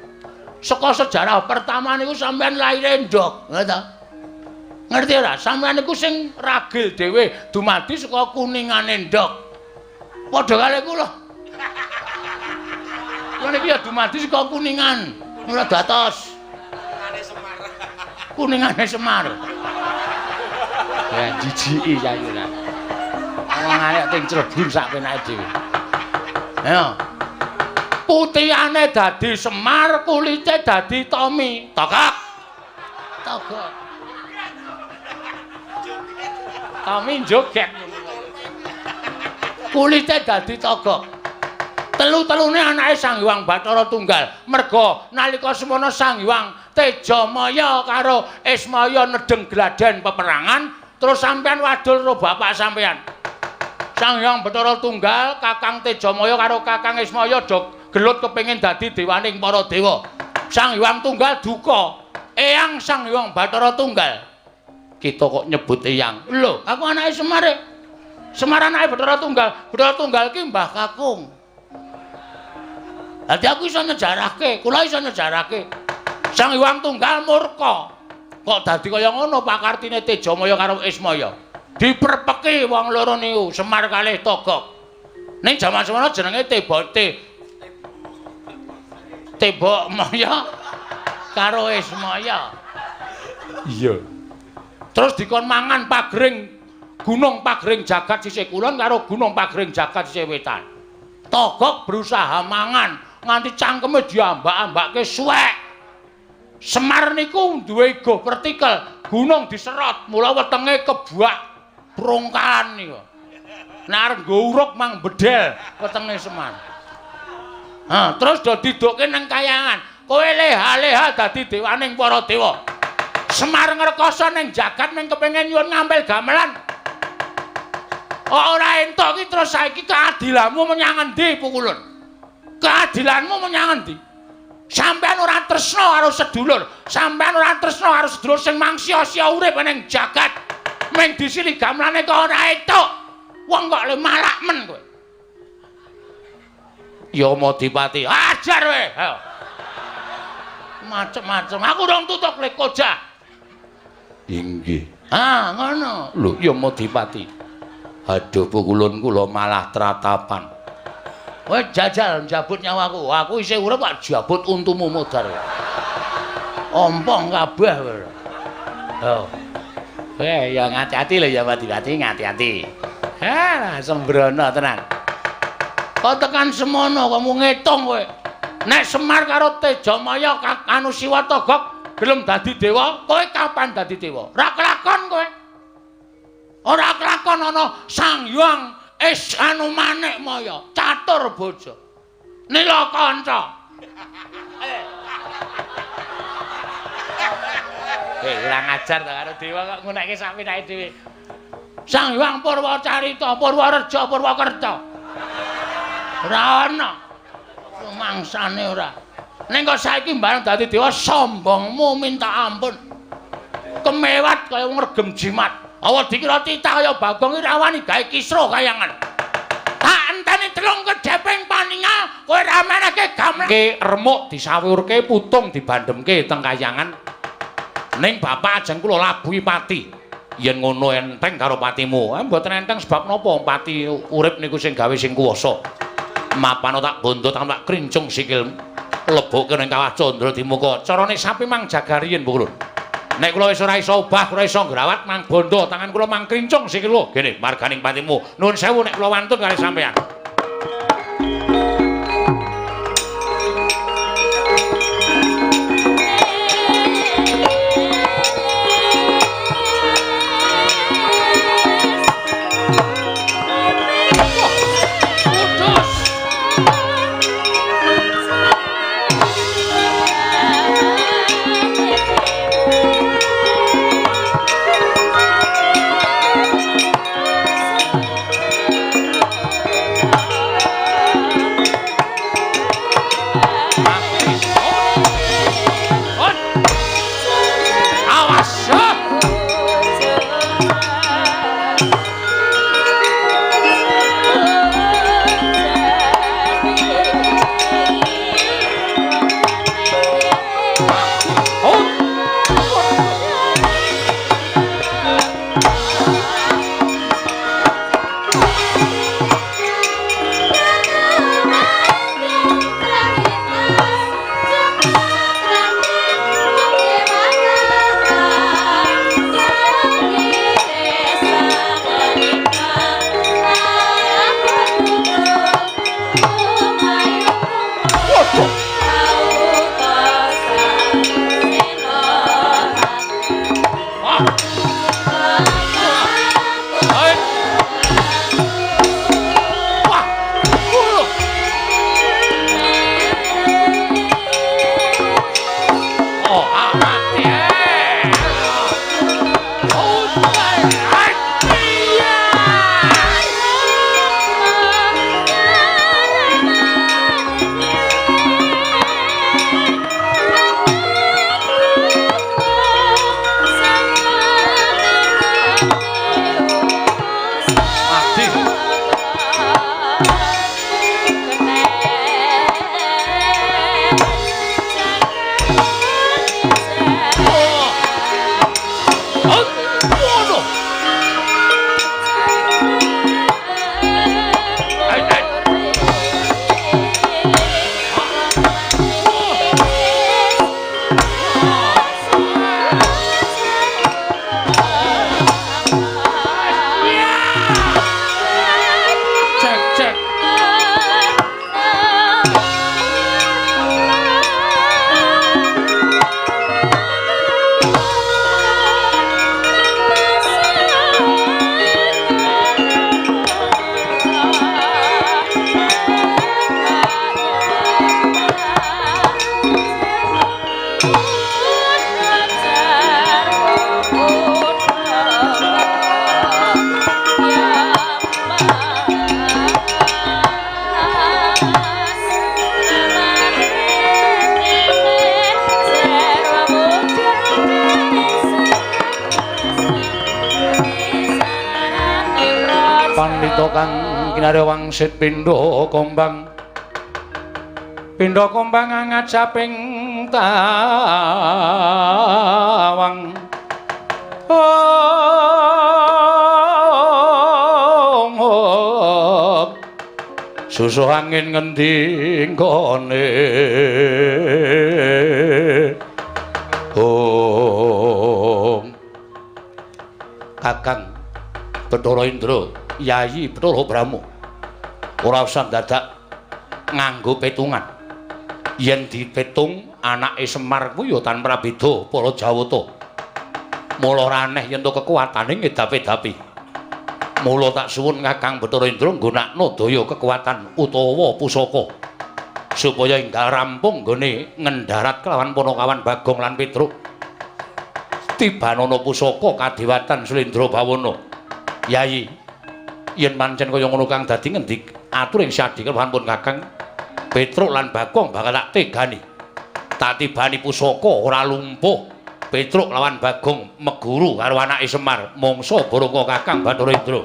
Saka sejarah pertama niku sampean lahire ndok, ngono ta? Ngerti ora? Sampeyan niku sing ragil dhewe dumadi saka kuningane ndok. Padha kali kula. Kula niki ya dumadi saka kuningan, ora datos. Kuningane Semar. Kuningane Semar. Ya jijiki saiki ora. Wong arek ting crebun sak penake dhewe. Ayo. Putihane dadi Semar, kulite dadi Tommy. Togok. Togok. Tommy joget. Kulite dadi togok. Telu-telune anake Sang Hyang Bathara Tunggal. Merga nalika semono Sang Hyang Tejamaya karo Ismaya nedeng gladen peperangan, terus sampean wadul karo bapak sampean. Sang Hyang Bathara Tunggal, Kakang Tejamaya karo Kakang Ismaya do gelut kepengin dadi dewaning para dewa. Sang Hyang Tunggal duka. Eyang Sang Hyang Bathara Tunggal. Kita kok nyebut eyang. Lho, aku anake Semar. Semar anake Bathara Tunggal. Bathara Tunggal ki Mbah Kakung. Dadi aku iso nyejarahke, kula iso nyejarahke. Sang Hyang Tunggal murka. Kok dadi kaya ngono pakartine Tejamaya karo Ismaya. Diperpeki wong loro niku, Semar kalih Togok. Ning jaman semono jenenge Tebok Maya karo Ismaya. Iya. Terus dikon mangan pagring gunung pagring jagat sisih kulon karo gunung pagring jagat sisih wetan. Togok berusaha mangan nganti cangkeme diambak-ambake suwek. Semar niku duwe igo vertikal, gunung diserot, mula wetenge kebuak brongkalan niku. Nek arep nggo uruk mang bedel wetenge Semar. Ha, terus do didokke nang kayangan. Kowe leha-leha dadi dewaning para dewa. Semar ngrekoso ning jagat ning kepengin nyuwun ngampil gamelan. Ora entuk iki terus saiki keadilanmu menyang endi Pukulun? Keadilanmu menyang endi? Sampeyan ora tresna karo sedulur, sampeyan ora tresna karo sedulur sing mangsia-sia urip ning jagat. Ming disili gamelane kok ora entuk. Wong kok le malak men kowe. Ya Madipati, ajar kowe. Ayo. Macem-macem. Aku rong tutuk le kojah. Inggih. Ah, ngono. Lho, ya Madipati. Aduh Pukulun kula malah tratapan. Kowe jajal njabut nyawaku. Aku isih urip kok jabut untumu modar. Ompong kabeh kowe. Oh. Ya ngati-ati lho ya Madipati, ngati-ati. Ha, sembrono tenan. Kok tekan semono kamu ngitung kowe. Nek Semar karo Tejamaya anu Siwa Togok gelem dadi dewa, kowe kapan dadi dewa? Ora kelakon kowe. Ora kelakon ana Sang Hyang Is anu Manik Maya, catur bojo. Nila kanca. Ora ngajar ta karo dewa kok ngunekke sak penake dhewe. Sang Hyang Purwacarita, Purwareja, Purwakerta. Ora ana. Rumangsane ora. Ning kok saiki bareng dadi dewa sombongmu minta ampun. Kemewat kaya ngregem jimat. Awa dikira titah kaya Bagong iki ra wani gawe kisruh kayangan. Tak enteni telung kedheping paningal kowe ra menehke gamelan. Ke remuk disawurke putung dibandhemke teng kayangan. Ning bapak ajeng kula labuhi pati. Yen ngono enteng karo patimu. Mboten enteng sebab napa pati urip niku sing gawe sing kuwasa. Mapano tak bondo tak krincung sikil lebokke ning kawah Candra Dimuka. Carane sapi mang jaga riyin Pukulun. Nek kula wis ora iso obah, ora iso ngrawat mang bondo, tangan kula mang krincung sikil kula. Gene marganing patimu. Nuwun sewu nek kula wantun kali sampeyan. Putus. Pandhita kang kinarya wangsit pindha kombang. Pindha kombang ngajaping tawang. Ong ong. Susuh angin ngendi nggone. Ong. Kakang Bathara Indra, Yayi Bathara Brahma. Ora usah dadak nganggo petungan. Yen dipetung anake Semar kuwi ya tanpa beda para Jawata. Mula ora aneh yen to kekuatane ngedapi-dapi. Mula tak suwun Kakang Bathara Indra nggunakno daya kekuatan utawa pusaka supaya enggal rampung nggone ngendharat kelawan Panakawan Bagong lan Petruk. Tibanana pusaka kadewatan Sulindra Bawana. Yayi, yen pancen kaya ngono kang dadi ngendi aturing syadi keluhan pun Kakang Petruk lan Bagong bakal tak tegani. Tak tibani pusaka ora lumpuh. Petruk lawan Bagong meguru karo anake Semar mangsa baraka Kakang Bathara Indra.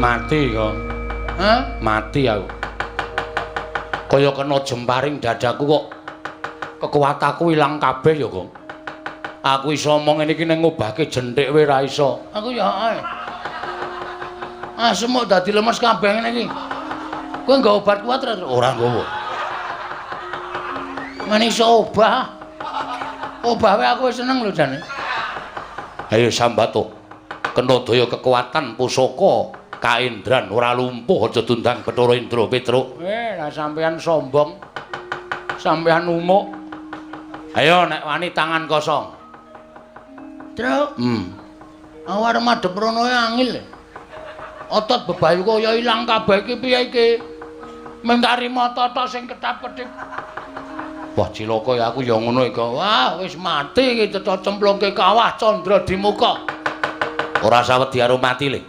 Mati kok. Hah? Mati aku. Kaya kena jemparing dadaku kok kekuatanku ilang kabeh ya, Kong. Aku iso omong ngene iki ning ngobahke jenthik wae ra iso. Aku ya ae. Ah semuk dadi lemes kabeh ngene iki. Kowe nggawa obat kuat ra? Ora nggawa. Men iso obah. Obah wae aku wis seneng lho jane. Ayo sambato. Kena daya kekuatan pusaka kaendran ora lumpuh aja dundang Bathara Indra Petruk. Lah sampean sombong. Sampean umuk. Ayo nek wani tangan kosong. Truk. Aku arep madhep rono angil. Otot bebayu kaya ilang kabeh iki piye iki? Mengkari mata tok sing ketap-ketip. Wah cilaka ya aku ya ngono iki. Wah wis mati iki cetha cemplungke kawah candra di muka. Ora usah wedi karo mati le.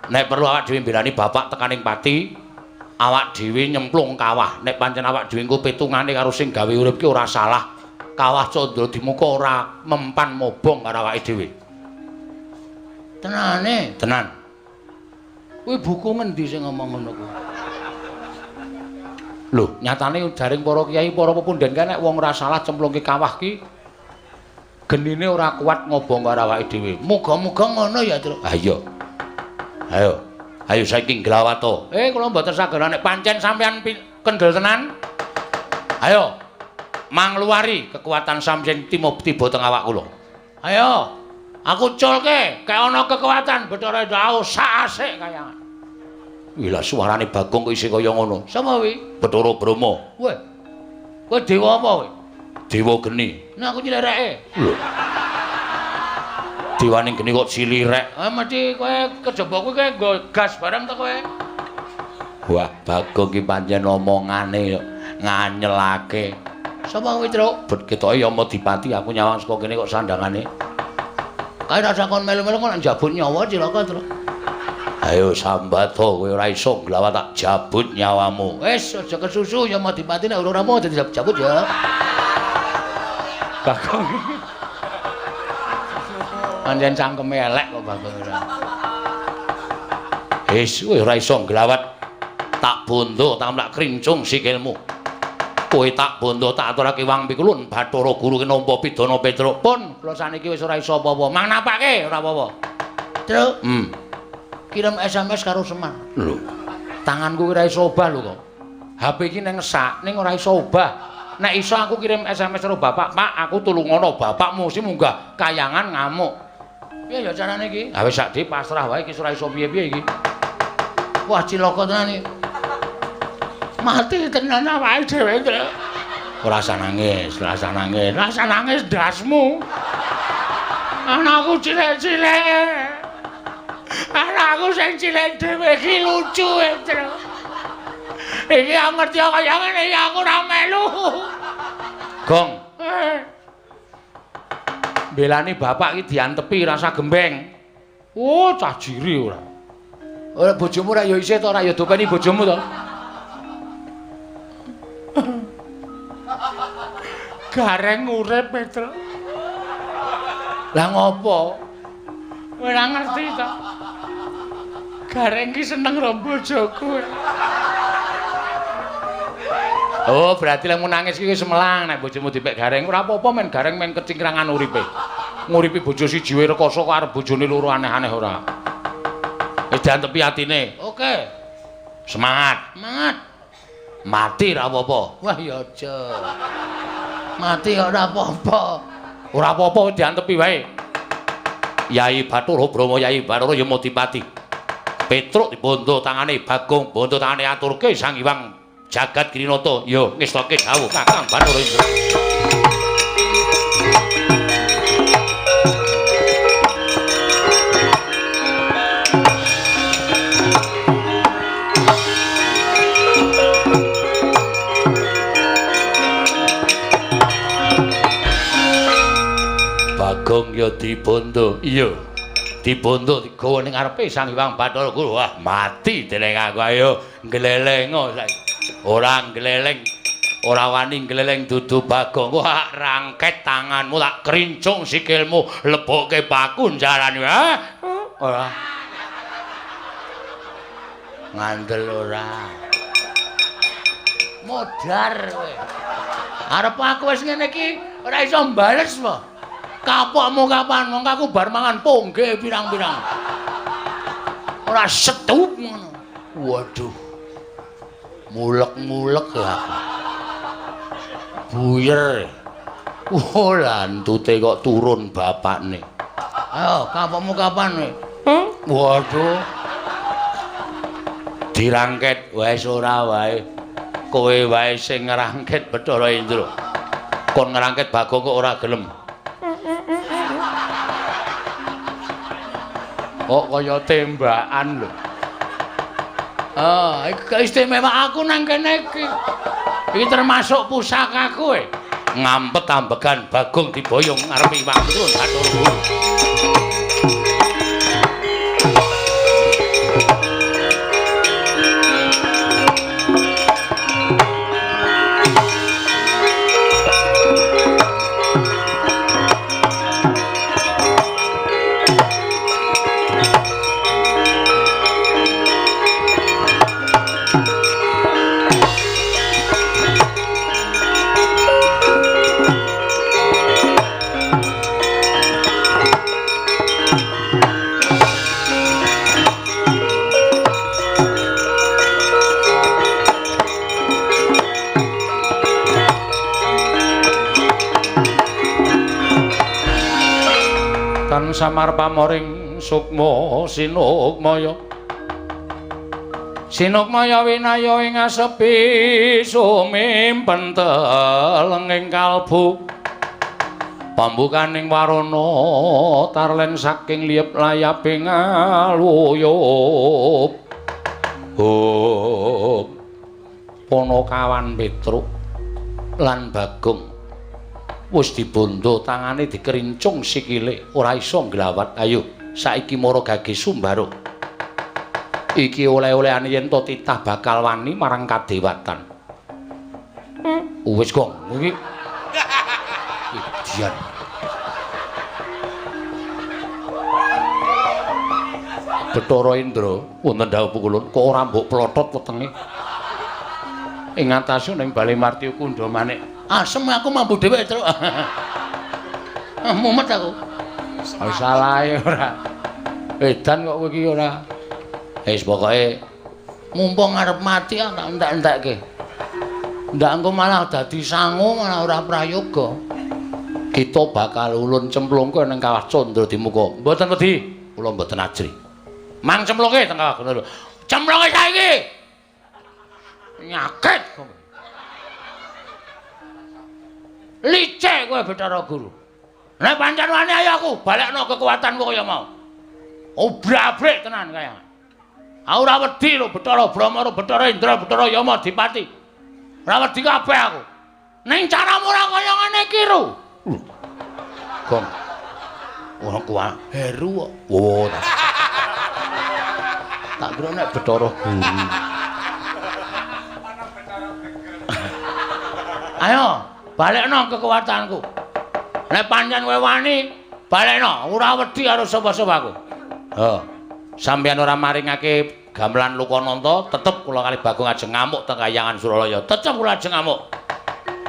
Nek perlu awak dhewe mbelani bapak tekaning pati, awak dhewe nyemplung kawah. Nek pancen awak dhewe engko petungane karo sing gawe urip ki ora salah. Kawah candra di muka ora mempan mobong karo awake dhewe. Tenane? Tenan. Kuwi buku ngendi sing ngomong ngono kuwi? Lho, nyatane jaring para kiai, para pepunden kae nek wong ora salah cemplungke kawah ki genine ora kuat ngobong karo awake dhewe. Muga-muga ngono ya, Truk. Ha iya. Ayo. Ayo saiki nglawato. Kula mboten saged nek pancen sampean kendel tenan. Ayo. Mangluwari kekuatan sampeyan tiba teng awak kula. Ayo. Aku culke, kaya ana kekuatan Bathara Indra sak asik kaya. Wih lah suarane Bagong kok isih kaya ngono. Sapa kuwi? Bathara Brahma. Weh. Kowe dewa apa kowe? Dewa geni. Nah aku cilireke. Lho. Dewane geni kok cilirek. Ah mesti kowe kejaba kuwi kowe nggo gas bareng to kowe. Wah, Bagong ki pancen omongane nganyelake. Sapa kuwi, Truk? Bet ketoke ya Dipati aku nyawang saka kene kok sandangane. Kae rasa kon melu-melu kok njabut nyawa cilaka, Truk. Ayo sambato kowe ora iso nglawat tak jabut nyawamu. Wis aja kesusu ya Madipati nek urung rampung aja dijabut ya. Bagong. Pancen cangkeme elek kok Bagong ora. Wis kowe ora iso nglawat tak bondo tak mlak krincung sikilmu. Kowe tak bondo tak aturake wang pikulun Bathara Guru ki nampa pidana Petruk. Pun kula saniki wis ora iso apa-apa. Mang napake ora apa-apa. Truk. Kirim SMS karo Semar. Lho, tanganku ora iso obah lho kok. HP iki nang sak ning ora iso obah. Nek iso aku kirim SMS karo bapak, "Pak, aku tulungono bapakmu sing munggah kayangan ngamuk." Piye ya carane iki? Ha wis sak dhewe pasrah wae iki ora iso piye-piye iki. Wah, cilaka tenan iki. Mati tenan awake dhewe, Truk. Ora usah nangis, ora usah nangis. Ora usah nangis ndasmu. Anakku cilik-cilik. Anakku sing cilik dhewe iki lucu, Truk. Iki aku ngerti kaya ngene iki aku ora melu. Gong. Belani bapak iki diantepi rasa gembeng. Oh, cah jiri ora. Ora bojomu ora ya isih to ora ya dopeni bojomu to. Gareng urip, Petruk. Lah ngopo? Ora ngerti to. Gareng ki seneng karo bojoku. Oh, berarti lek nangis ki wis melang nek bojomu dipek gareng. Ora apa-apa men gareng men kecingkrangan uripe. Nguripi bojo siji wae rekoso kok arep bojone loro aneh-aneh ora. Wis diantepi atine. Oke. Semangat. Semangat. Mati ora apa-apa. Wah ya aja. Mati ora apa-apa. Ora apa-apa diantepi wae. Yai Bathara Brahma, Yai Bathara Yamadipati. Petruk dibondo tangane Bagong, bondo tangane aturke Sang Hyang Jagat Girinata. Yo ngestoke dawuh Kakang Bathara Indra. Bagong ya dibondo. Iya. Dibondo digawa ning ngarepe Sang Hyang Bathara Guru. Wah, mati dening aku. Ayo nglelengo saiki. Ora ngleleng, ora wani ngleleng dudu Bagong. Wah, rangket tanganmu tak krincung sikilmu, lebokke paku njaran. Ora. Ngandel ora. Modar kowe. Arep aku wis ngene iki ora iso mbales po. Kapokmu kapan? Mongko aku bar mangan pongge pirang-pirang. Ora setup ngono. Waduh. Mulek-mulek ya aku. Buyer. Oh, lantute kok turun bapakne. Ayo, kapokmu kapan kowe? Waduh. Dirangket wis ora wae. Kowe wae sing ngrangket Bathara Indra. Kon ngrangket Bagong kok ora gelem. Kok kaya tembakan lho. Ah, iki istimewa aku nang kene iki. Iki termasuk pusakaku e. Ngampet ambegan Bagong diboyong ngarepe Iwang Turun Bathara Guru. Samar pamoring sukma sinukmaya sinukmaya winaya ing asepi sumimpen telenging kalbu pambukaning warana tarlen saking liyep layaping aluyup. Hop Ponokawan Petruk lan Bagong wis dibondo tangane dikerincung sikile ora iso nglawat. Ayo saiki mara gage Sumbaro. Iki oleh-olehane yen to titah bakal wani marang kadewatan. Wis Gong, iki. Dian. Bathara Indra, wonten dhawuh pukulun, kok ora mbok plotot wetenge. Ing atase ning Bale Martya Kundha Manik. Asem aku mambu dhewe, Truk. Mumet aku. Salahe ora. Edan kok kowe iki ora. Wis pokoke mumpung arep mati tak entek-entekke. Ndak engko malah dadi sangu malah ora prayoga. Kita bakal ulun cemplungke ning Kawah Candra Dimuka. Mboten wedi, kula mboten ajri. Mang cemplungke teng Kawah Candra. Cemplunge saiki. Nyakit kowe. Licik kowe Bathara Guru. Nek pancen wani ayo aku balekno kekuatanku kaya mau. Obrak-abrik tenan kaya. Aku ora wedi lho Bathara Brahma, Bathara Indra, Bathara Yama Dipati. Ora wedi kabeh aku. Ning caramu ora kaya ngene iki, Ru. Gong. Ora kuwi Heru kok. Oh. Tak kira nek Bathara Guru. Ayo, balekno kekuatanku. Nek pancen kowe wani, balekno, ora wedi karo sapa-sapa aku. Heh. Sampeyan ora maringake gamelan Lokananta, tetep kula kali Bagong ajeng ngamuk teng Kayangan Suralaya. Tetep kula ajeng ngamuk.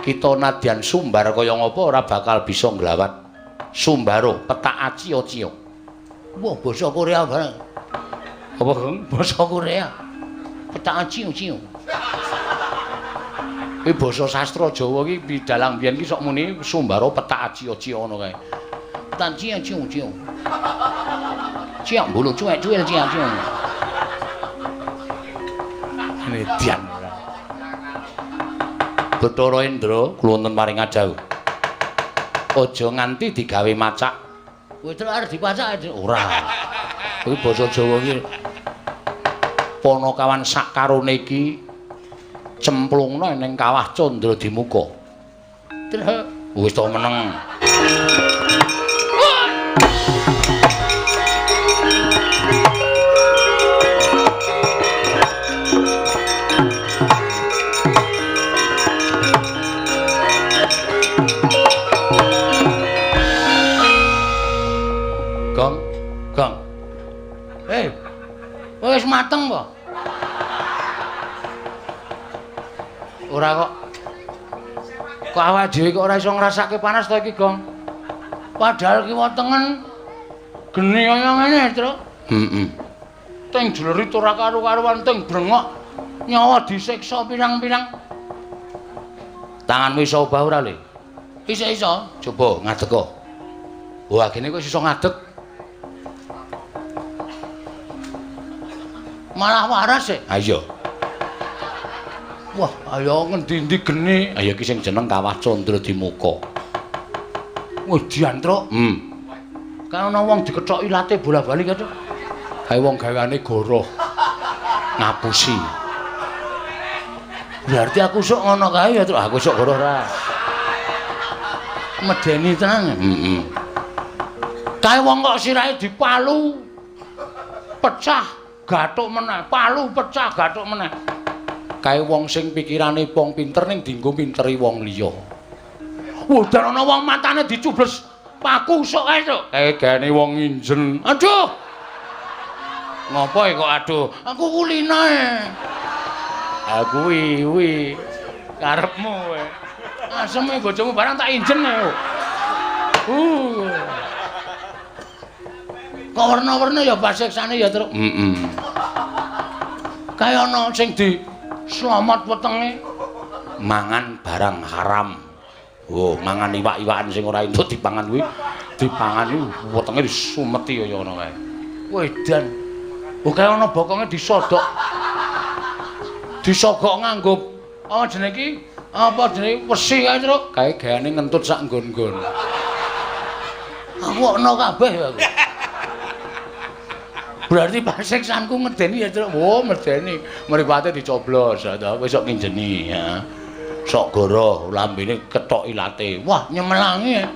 Kita nadyan sumbar kaya ngapa ora bakal bisa nglawat. Sumbaro petak acio-cio. Wah, basa Korea bareng. Apa, Gong? Basa Korea. Petak acio-cio. Iki basa sastra Jawa iki bidalang biyen iki sok muni Sumbaro petak acio-cio ngono kae. Petak acio-cio. Ciak bulu cuek-cuek ciak-ciak. Median. Bathara Indra kula wonten paring dawuh. Aja nganti digawe macak. Kowe terus arep dipacak ora. Kuwi basa Jawa iki. Panakawan sakarone iki cemplungna ning Kawah Candra Dimuka. Terus wis to meneng. Gong, gong. Wis mateng po? Ora kok. Kok awake dhewe kok ora iso ngrasake panas to iki, Gong? Padahal kiwa tengen geni kaya ngene, Truk. Heeh. Teng jlerit ora karu-karuan, teng brengok nyawa disiksa pirang-pirang. Tanganmu iso obah ora, Le? Iso-iso. Coba ngadeg kok. Wah, gene kok iso ngadeg. Malah waras e. Ha iya. Wah, ayo ngendi-endi geni. Ayo iki sing jeneng Kawah Candra Dimuka. Wah, dian, Truk. Kan ana wong dikethok ilate bola-bali kae, Truk. Kae wong gaweane goroh. Ngapusi. Berarti aku sok ngono kae ya, Truk. Aku sok goroh ora. Medeni tenan. Heeh. Kae wong kok sirahe dipalu pecah, gathuk meneh, palu pecah, gathuk meneh. Kae wong sing pikirane wong pinter ning dienggo pinteri wong liya. Wah, dan ana wong matane dicubles paku sok kae, Truk. Kae gaene wong nginjen. Aduh. Ngopo kok aduh? Aku kulina e. Ha kuwi kuwi karepmu kowe. Aseme bojomu barang tak injen e. Kok werna-werna ya pasiksane ya, Truk. Heeh. Kae ana sing di slamet wetenge mangan barang haram. Oh, mangan iwak-iwakan sing ora entuk dipangan kuwi, dipangan iki wetenge disumeti kaya ngono kae. Wedan. Oh, kae ana bokonge disodok. Disogok nganggo apa jenenge iki? Apa jenenge wesi kae, Truk? Kae gaweane ngentut sak nggon-nggon. Aku ana kabeh ya aku. Berarti pasiksanku ngedeni ya, Truk. Oh, medeni. Mripate dicoblos, ta kowe sok nginjeni ya. Sok goroh lambene kethok ilate. Wah, nyemelangi.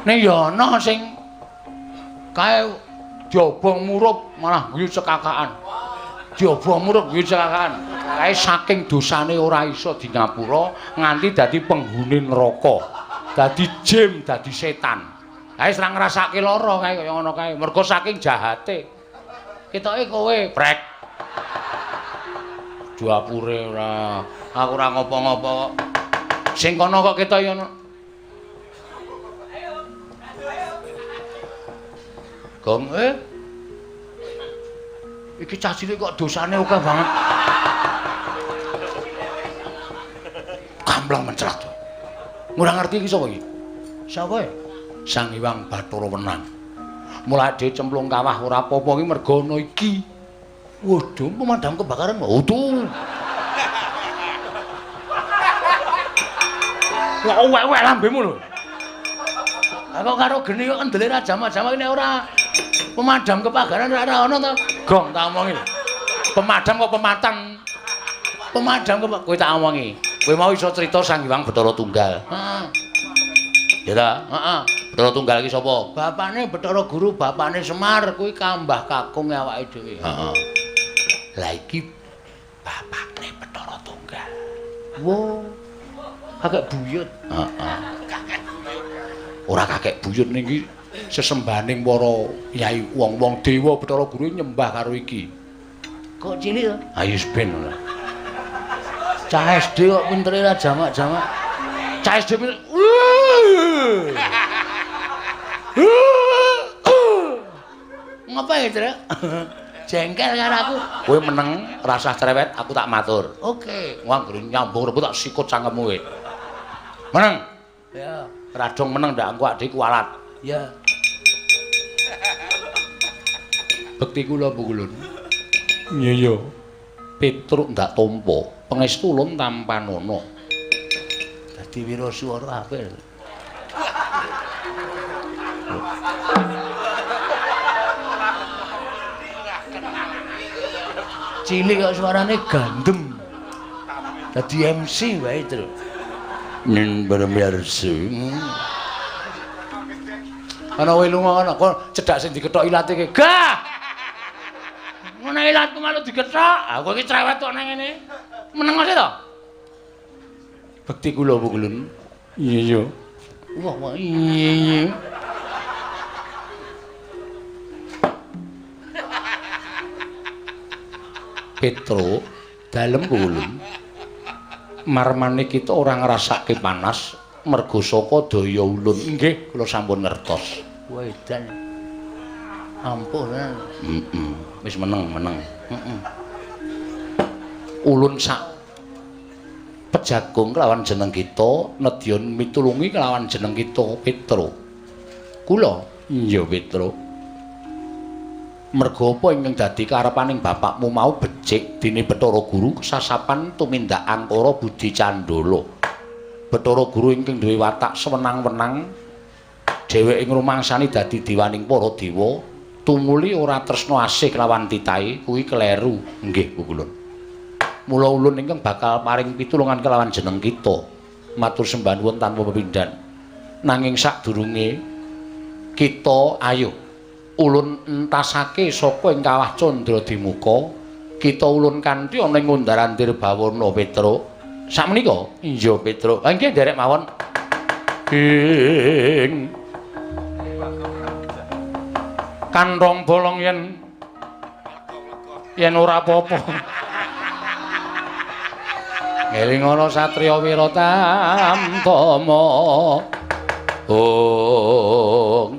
Ning ya ana sing kae Diobong murup malah guyu cekakaan. Diobong murup guyu cekakaan. Kae saking dosane ora iso di ngapura nganti dadi penghuni neraka. Dadi jim, dadi setan. Kae ora ngrasake lara kae kaya ngono kae. Mergo saking jahate. Ketoke kowe brek. Dapure ora. Aku ora ngopo-ngopo kok. Sing kono kok ketoke ngono. Gong iki cah cilik kok dosane akeh banget. Gamblang mencrat. Ora ngerti iki sapa iki? Sapa e? Sang Hyang Bathara Wenang. Mulai dhewe cemplung kawah ora apa-apa iki mergo ana iki. Waduh, pemadam kebakaran. Waduh. Lah wek-wek lambemu lho. Aku karo geni kok kendele ra jamak-jamak nek ora pemadam kebakaran ora ana to. Gong tak omongi. Pemadam kok pematang. Pemadam kok kowe tak omongi. Kowe mau iso crita Sang Hyang Bathara Tunggal. Heeh. Ya ta? Heeh. Bathara Tunggal iki sapa? Bapane Bathara Guru, bapane Semar, kuwi kambah kakung awake dhewe. Heeh. Lah iki bapakne Bathara Tunggal. Wo. Kakek buyut. Heeh. Kakek buyut. Ora kakek buyut niki sesembahaning para yai wong-wong dewa Bathara Guru nyembah karo iki. Kok cilik to? Ayo ben ora. Cah SD kok pintere ra jamak-jamak. Cah SD pinter. Ngapa ya, Trek? Jengkel karo aku. Kowe meneng, rasah cerewet, aku tak matur. Oke. Wong anggere nyambung rebut tak sikut cangkemmu kowe. Meneng. Ya. Radong meneng ndak engko adike kualat. Ya. Bekti kula Pukulun. Iya ya. Petruk ndak tampa, pangestu ulun tampanana. Dadi wiraswara apik. Cilik kok suarane gandem. Dadi MC wae, Tru. Ning pemirsa. Ana kowe lunga ana kok cedhak sing dikethok ilate ki. Gah. Ngono ilatku malu dikethok. Aku iki cerewet kok nang ngene. Meneng ae to. Bekti kula Pukulun. Iya iya. Wah, wah iya iya. Petro dalem Pukulun. Marmane kita ora ngrasake panas mergo saka daya ulun. Nggih, kula sampun ngertos. Wah, edan. Ampuh tenan. Heeh. Wis meneng, meneng. Heeh. Ulun sak pejagung kelawan jeneng kita, nedya mitulungi kelawan jeneng kita Petro. Kula? Iya, Petro. Mergo apa ingkang dadi karepaning bapakmu mau becik dene Bathara Guru sasapan tumindak angkara budi candala. Bathara Guru ingkang duwe watak sewenang-wenang dheweke ngrumangsani dadi dewaning para dewa, tumuli ora tresna asih kelawan titahe kuwi kleru. Nggih, Pukulun. Mula ulun ingkang bakal paring pitulungan kelawan jeneng kita. Matur sembah nuwun tanpa pepindhan. Nanging sadurunge kita ayo ulun entasake saka ing kawah Candra Dimuka, kita ulun kanthi ana ing Undar-andir Bawana Petro. Sakmenika? Iya, Petro. Ha nggih nderek mawon. Ing kantong bolong yen yen ora apa-apa. Ngeling ana satriya wira tamtama. Oh.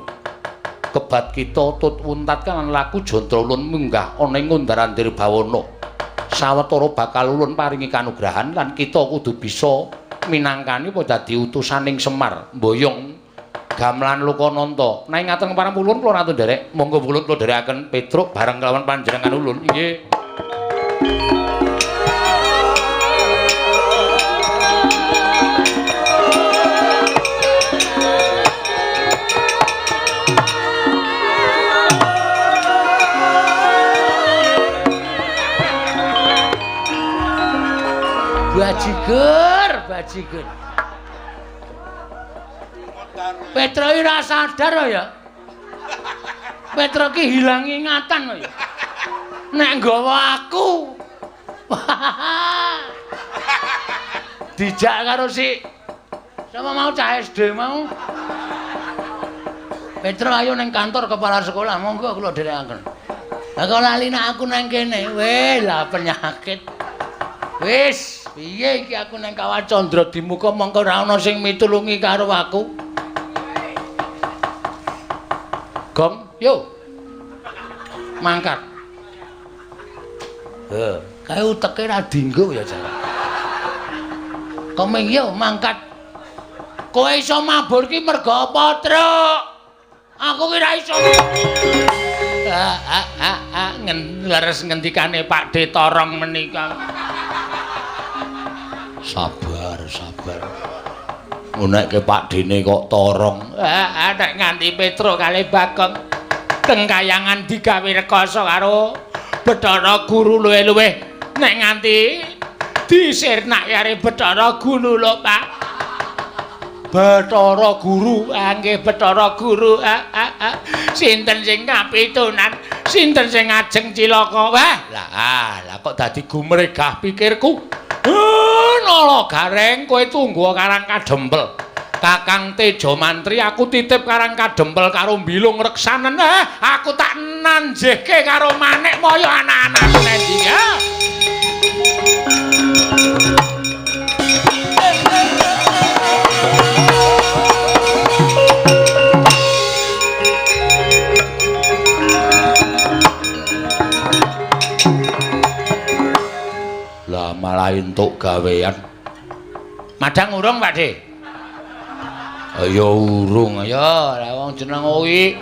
Kebat kita tut wuntat kan laku jantra ulun munggah ana ing Undar-andir Bawana. Sawetara bakal ulun paringi kanugrahan lan kita kudu bisa minangkani apa dadi utusaning Semar mboyong gamelan Lokananta. Nek ngaten kepareng ulun kula ratu nderek, monggo ulun kula nderekaken Petruk bareng kelawan panjenengan ulun. Nggih. Bajigur, bajigur. Petro ora sadar ya. Petro ki hilang ingatan kok. Nek nggawa aku. Dijak karo si sama mau cah SD mau. Petro ayo nang kantor kepala sekolah, monggo kula dherekaken. Lah kok lali nek aku nang kene. Weh, lah penyakit. Wis, piye iki aku nang Kawah Candra Dimuka mongko ora ana sing mitulungi karo aku. Gong, yo. Mangkat. Heh, kae uteke ra dinggo ya jan. Komeng yo mangkat. Kowe iso mabur ki mergo apa, Truk? Aku ki ra iso. Leres ngendikane Pak De Torong menika. Sabar, sabar. Ngunekke Pak Dene kok torong. Nek nganti Petro kalih Bagong teng kayangan digawe rekoso karo Bathara Guru luwih-luwih nek nganti disirnake karo Bathara Guru lho, Pak. Bathara Guru, nggih Bathara Guru. Sinten sing kapitunan, sinten sing ngajeng cilaka. Wah, lah kok dadi gumregah pikirku. Nala Gareng kowe tunggu Karang Kadempel. Kakang Tejo Mantri aku titip Karang Kadempel karo Bilung Reksanen. Aku tak nanjehke karo Manik Moyo anak-anakku nendi ya. Lah malah entuk gawean. Madang urung, Pak De? Ya urung. Ya, lah wong jeneng kuwi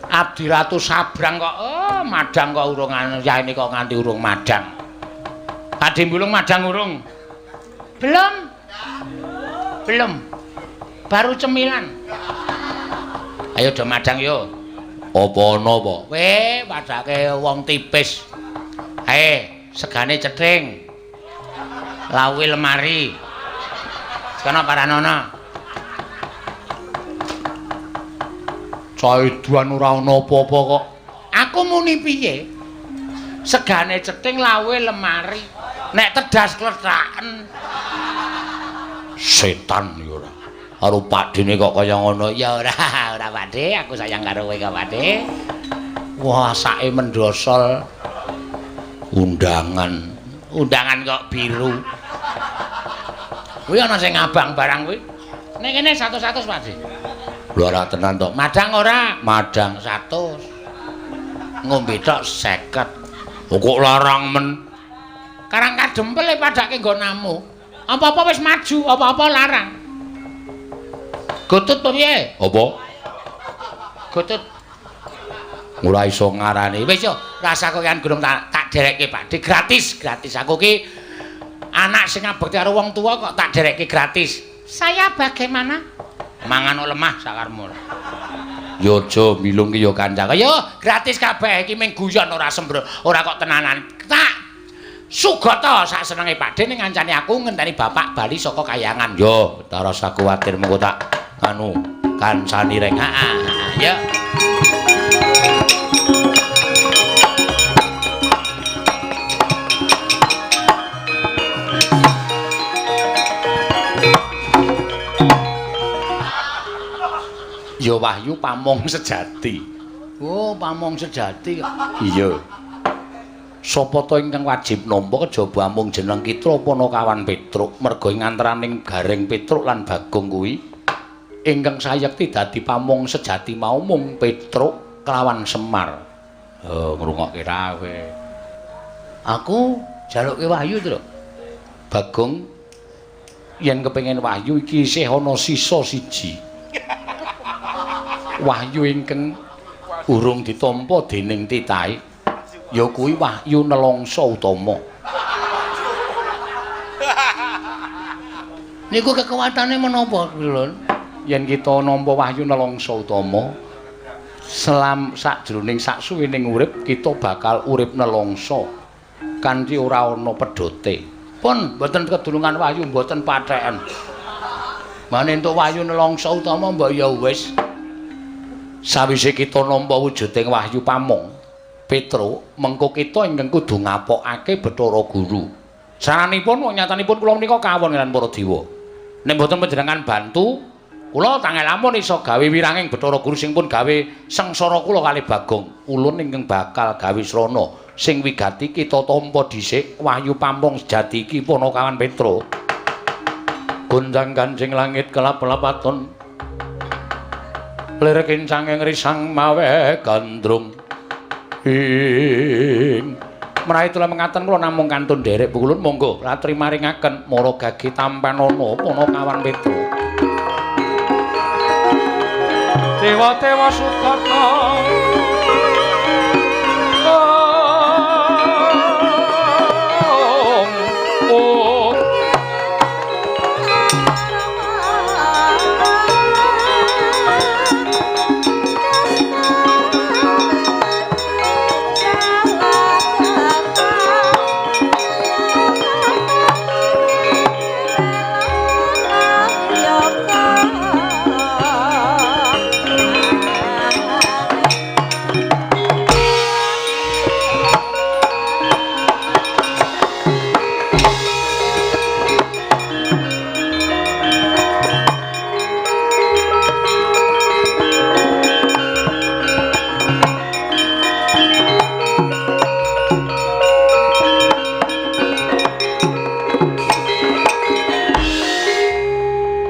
Abdi Ratu Sabrang kok. Oh, madang kok urung yaene kok nganti urung madang. Pak De Bulung madang urung? Belum. Belum. Baru cemilan. Ayo do madang yo. Apa ana apa? Weh, padake wong tipis. Ae, segane cething. Lawi lemari. Sekono paranono. Caiduan ora ana apa-apa kok. Aku muni piye? Segane cething lawe lemari. Nek tedas klethraken. Setan ya ora. Karo Pakdene kok kaya ngono. Ya ora, ora Pakde, aku sayang karo kowe kok Pakde. Wah, sake mendosol undangan. Undangan kok biru. Kuwi ana sing ngabang barang kuwi. Nek kene 100-100 Pakde. Lho ora tenan to. Madang ora? Madang 100. Ngombe tok 50. Kok larang men. Karang Kadempel padake nggonamu. Apa-apa wis maju, apa-apa larang. Gotut piye? Apa? Gotut. Ora iso ngarani. Wis yo, rasa kowean gunung tak derekke Pak. Di gratis, gratis. Aku ki anak sing ngabekti karo wong tua kok tak derekke gratis. Saya bagaimana? Mangan lemah sakarmu. Yo aja milung ki yo kancane. Yo gratis kabeh iki mung guyon ora sembrono, ora kok tenanan. Tak sugata sak senenge Pakde ning ngancani aku ngenteni bapak bali saka kayangan. Yo, ta rasa kuwatir mengko tak anu kancani reng. Heeh, yo. Ya wahyu pamong sejati. Oh, pamong sejati. Iya. Sapa ta ingkang wajib nampa kejaba amung jeneng Kitra Panakawan Petruk, merga ing antaraning Gareng Petruk lan Bagong kuwi ingkang sayekti dadi pamong sejati mau mung Petruk kelawan Semar. Oh, ngrungokke ra kowe. Aku jaluke wahyu, Truk. Bagong yen kepengin wahyu iki isih ana sisa siji. Wahyu ingkang urung ditampa dening titahe ya kuwi wahyu nelongso utama. Niku kekuatane menapa, Lur? Yen kita nampa wahyu nelongso utama, selam sakjroning saksuwining urip kita bakal urip nelongso kanthi ora ana pedote. Pun mboten kedulungan wahyu mboten patheken. Mane entuk wahyu nelongso utama mbok ya wis. Sawise kita nampa wujuding wahyu pamong, Petro, mengko kita ingkang kudu ngapokake Bathara Guru. Saranipun wong nyatanipun kula menika kawon lan para dewa. Nek mboten panjenengan bantu, kula tangel lamun iso gawe wiranging Bathara Guru sing pun gawe sengsara kula kalih Bagong. Ulun ingkang bakal gawe srana sing wigati kita tampa dhisik wahyu pamong sejati iki Panakawan Petro. Gonjang-ganjing langit kelap-lapaton. Lir kincanging risang mawe gandrung. Ing menawi tula mengaten kula namung kantun nderek pukulun monggo latri maringaken mara gage tampanana Panakawan Petro. Dewa-dewa sukata om om.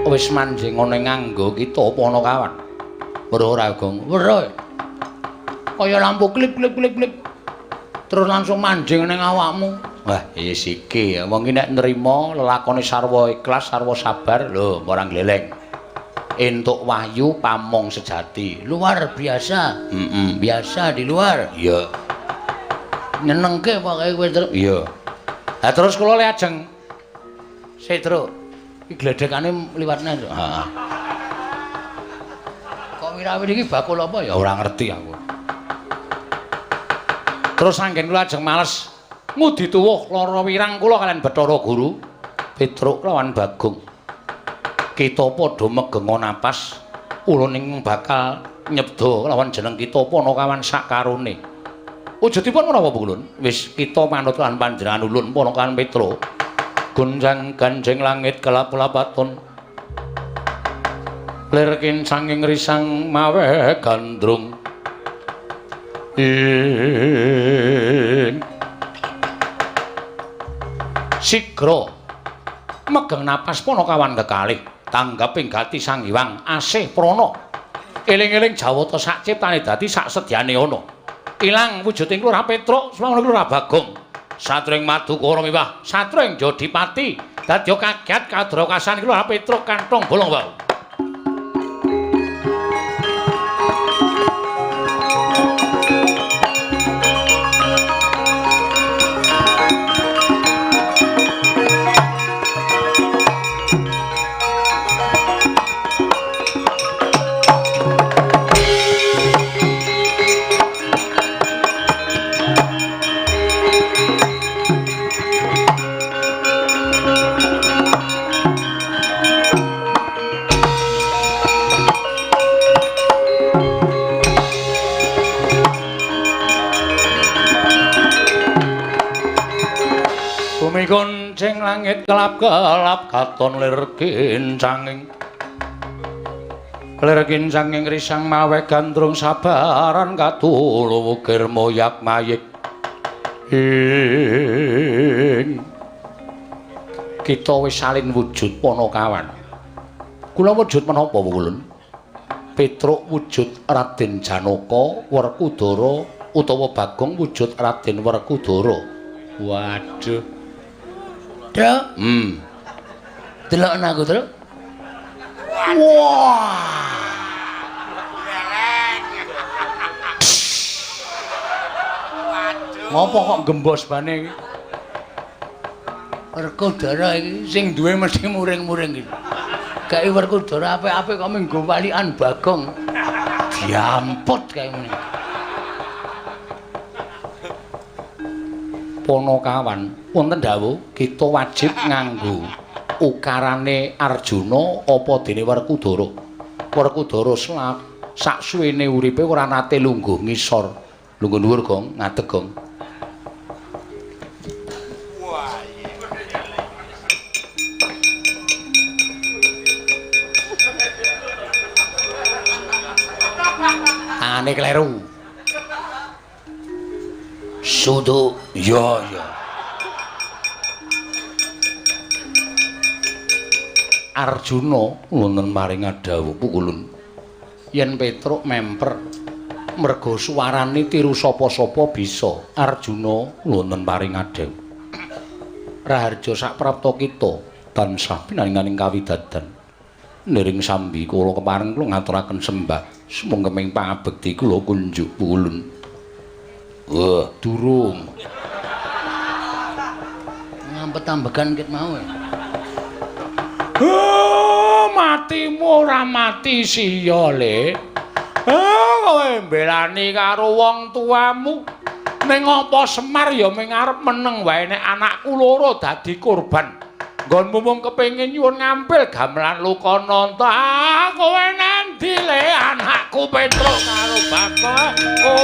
Wis manjing ana nganggo kita Panakawan. Weruh ora, Gong? Weruh. Kaya lampu klip klip klip klip. Terus langsung manjing ning awakmu. Wah, wis iki wong iki nek nrima lelakone sarwa ikhlas, sarwa sabar, lho ora gleleng. Entuk wahyu pamong sejati. Luar biasa. Heeh. Biasa di luar. Iya. Nyenengke pokoke kowe, Truk. Iya. Lah terus kula le ajeng Sik, Truk. Iki gledekane liwatne, Truk. Heeh. Kok wirawiri iki bakul apa ya? Ora ngerti aku. Terus anggen kula ajeng males ngudi tuwuh lara wirang kula kalian Bathara Guru Petruk lawan Bagong. Kita padha megenga napas, ulun ing bakal nyebda lawan jeneng kita Panakawan sakarone. Wujudipun menapa Ulun? Wis kita manut lan panjenengan ulun Panakawan Petro. Gonjang ganjing langit kelap-lapaton. Lir kincanging risang mawe gandrung. Ing sigra megeng napas Panakawan kekalih tanggaping gati Sang Hyang asih prana. Eling-eling jawata sak ciptane dadi sak sedyane ana. Ilang wujuding Lurah Petruk swawana Lurah Bagong. Satring Madukara miwah satring Jodipati dadi kaget kadrakasan Lurah Petruk kantong bolong wau. Gonceng langit kelap-kelap katon lir kincanging. Lir kincanging risang mawe gandrung sabaran katulu wukir moyak mayik. Ing kita wis salin wujud Panakawan. Kula wujud menapa Ulun? Petruk wujud Raden Janaka Werkudara utawa Bagong wujud Raden Werkudara. Waduh. Truk. Delok aku, Truk. Wah. Waduh. Ngopo kok gembos bane iki? Werkudara iki sing duwe mesti muring-muring iki. Gawe Werkudara apik-apik kok minggo walikan Bagong. Diamput kae ngene. Panakawan, wonten dawuh kita wajib nganggo ukarane Arjuna apa dene Werkudara. Werkudara Sak suwene uripe ora nate lungguh ngisor. Lungguh dhuwur, Gong, ngadeg, Gong. Tangane kleru. Suduk. Iya, iya. Arjuna wonten maring dawuh pukulun. Yen Petruk memper merga suwarane tiru sapa-sapa bisa. Arjuna wonten paring dawuh. Raharja saprapta kita tansah pinaringaning kawidadan. Niring sambi kula kepareng kula ngaturaken sembah sumangga pangabekti kula kunjuk pukulun. Wah, durung. Ngampet-ambegan ket mau. Oh, matimu ora mati siya, Le. Kowe mbelani karo wong tuamu. Ning apa Semar ya ming arep meneng wae nek anakku loro dadi korban. Nggonmu mung kepengin nyuwun ngampil gamelan Lokananta. Ah, kowe nandi, Le, anakku Petruk karo bapakku.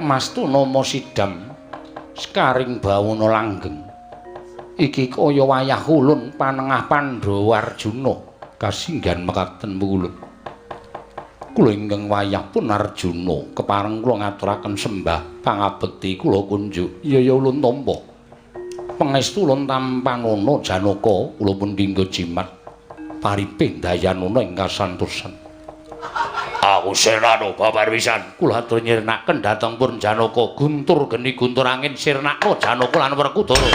Mas Tunama Sidam sekaring bawana langgeng. Iki kaya wayah ulun panengah Pandhawa Arjuna kasinggihan mekaten ulun. Kula ingkang wayah pun Arjuna kepareng kula ngaturaken sembah pangabekti kula kunjuk. Iya ya ulun tampa. Pangestu ulun tampanana Janaka kula pun dinggo jimat paripih dayanana ing kasantosan. Aku sirnano babar pisan. Kula atur nyirnaken dhateng pun Janaka guntur geni guntur angin sirnakno Janaka lan Werkudara.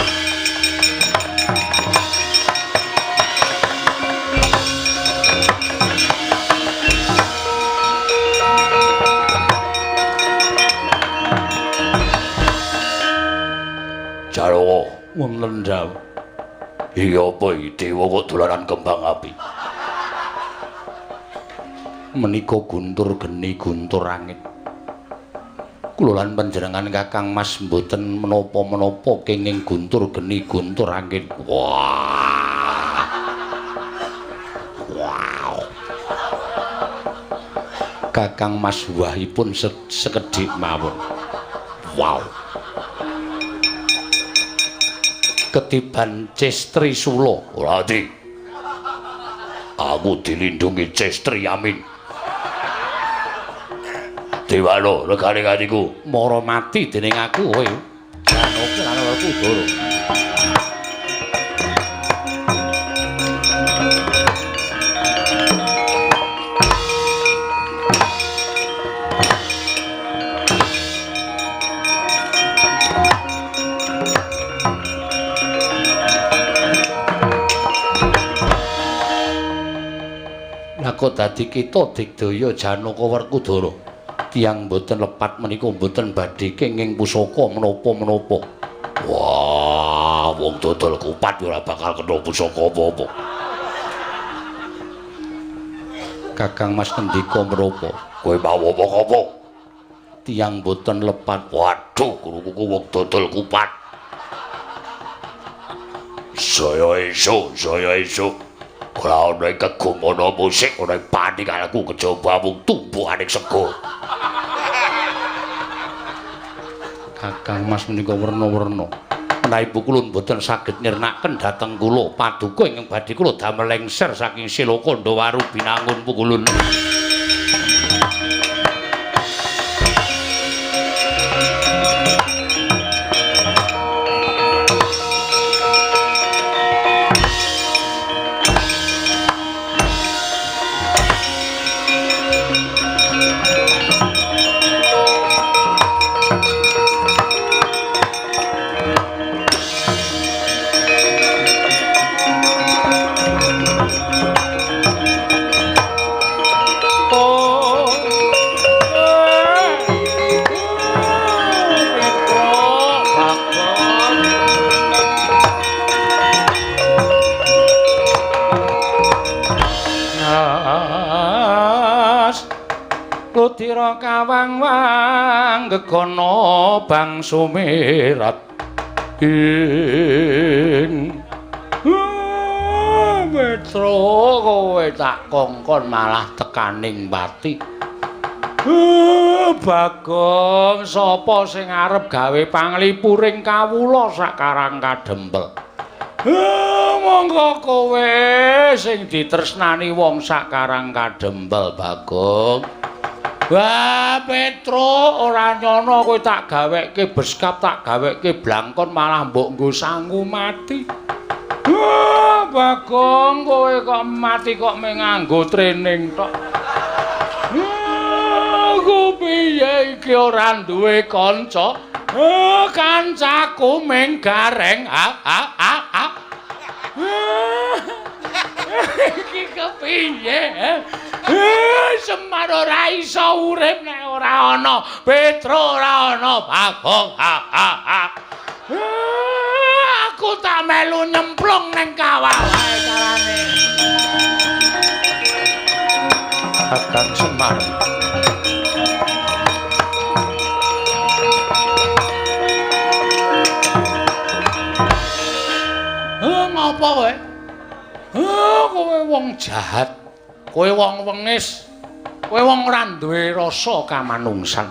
Janaka wonten dawuh. Iya apa iki dewa kok dolanan kembang api? Menika guntur geni guntur angin. Kula lan panjenengan Kakang Mas mboten menapa-menapa kenging guntur geni guntur angin. Wah. Wow. Kakang Mas wahipun sekedhik mawon. Wow. Ketiban Cestri Sula. Ora ati. Aku dilindungi Cestri Amin. Dewano regane atiku mara mati dening aku kowe. Janaka lan Werkudara. Lah kok dadi kita digdaya Janaka Werkudara. Tiyang mboten lepat menika mboten badhe kenging pusaka menapa-menapa. Wah, wong dodol kupat ora bakal kena pusaka apa-apa. Kakang Mas ngendika menapa? Kowe mau apa-apa? Tiyang mboten lepat. Waduh, krukuku wong dodol kupat. Saya esuk, saya esuk. Ora ana kegumana musik, ora panik aku kejaba mung tumpukane sego. Kakang Mas menika werna-werna. Menawi kula mboten saged nyirnaken dhateng kula paduka ingkang badhe kula damel lengser saking Siloka Ndawaru Binangun pukulun. Ludira kawang-wang gegono bang sumirat ing Petro kowe tak kongkon malah tekaning pati. Bagong sapa sing arep gawe panglipuring kawula sakarang kadempel. Monggo kowe sing ditresnani wong sakarang kadempel Bagong. Wah Petro ora nyono kowe tak gaweke beskap tak gaweke blangkon malah mbok nggo sangu mati. Bagong kowe kok mati kok mung nganggo training tok. Aku piye iki ora duwe kanca? Kancaku mung gareng. Iki kepiye? Semar ora iso urip nek ora ana Petro ora ana Bagong. Aku tak melu nyemplung ning kawah wae carane. Kakang Semar. Ngopo kowe? Kowe wong jahat. Kowe wong wengis. Kowe wong ora duwe rasa kamanungsan.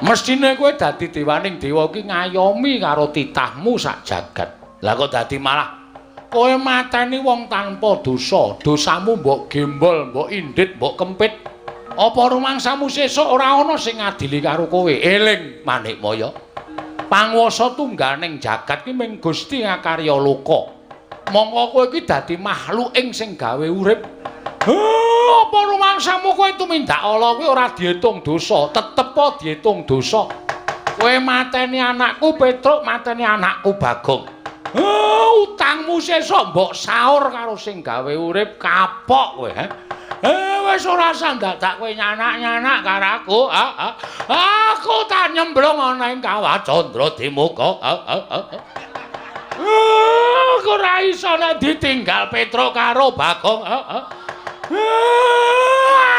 Mestine kowe dadi dewaning dewa iki ngayomi karo titahmu sak jagat. Lah kok dadi malah kowe mateni wong tanpa dosa. Dosamu mbok gembol, mbok indit, mbok kempit. Apa rumangsamu sesuk ora ana sing ngadili karo kowe? Eling Manikmaya. Panguwasa tungganing jagat ki mung Gusti ngakarya loka. Mongko kowe iki dadi makhluk ing sing gawe urip. Apa rumangsamu kowe tumindak ala kuwi ora diitung dosa, tetep diitung dosa. Kowe mateni anakku Petruk, mateni anakku Bagong. Utangmu sesuk mbok saur karo sing gawe urip, kapok kowe, he. Wis ora usah dadak kowe nyanak-nyanak karo aku. Aku tak nyemblung ana ing kawah Candra Dimuka. Aku ora iso nek ditinggal Petruk karo Bagong.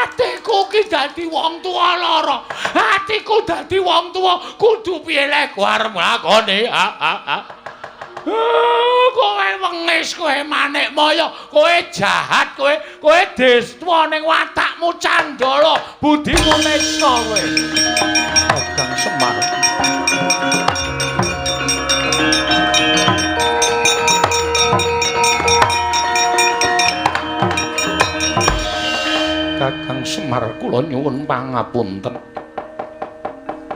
Atiku ki dadi wong tuwa lara. Atiku dadi wong tuwa kudu piye lek arep nglakoni. Kowe wengis, kowe Manikmaya, kowe jahat, kowe kowe destwa ning watakmu candala, budimu nesa kowe. Kakang Semar. Kakang Semar kula nyuwun pangapunten.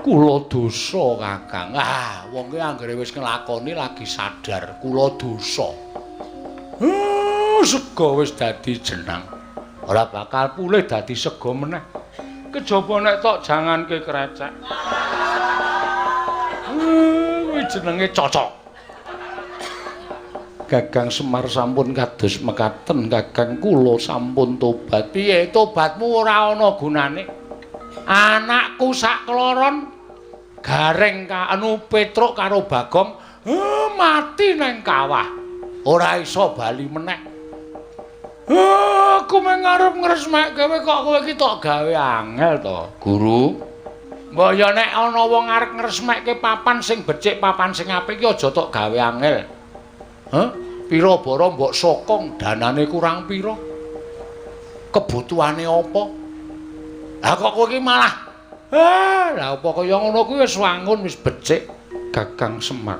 Kula dosa, Kakang. Ah, wong ki anggere wis nglakoni lagi sadar kula dosa. Sega wis dadi jenang. Ora bakal pulih dadi sega meneh. Kejaba nek tok janganke krecek. Kuwi jenenge cocok. Kakang Semar sampun kados mekaten, Kakang kula sampun tobat. Piye tobatmu ora ana gunane? Anakku sakloron Gareng anu Petruk karo Bagong mati nang kawah. Ora iso bali meneh. Aku mung arep ngresmekke kowe kok kowe iki tok gawe angel to, Guru. Mbok ya nek ana wong arep ngresmekke papan sing becik, papan sing apik iki aja tok gawe angel. Hah? Pira bara mbok sokong danane kurang pira? Kebutuhane apa? Lah kok kowe iki malah lah apa kaya ngono kuwi wis wangun wis becik. Kakang Semar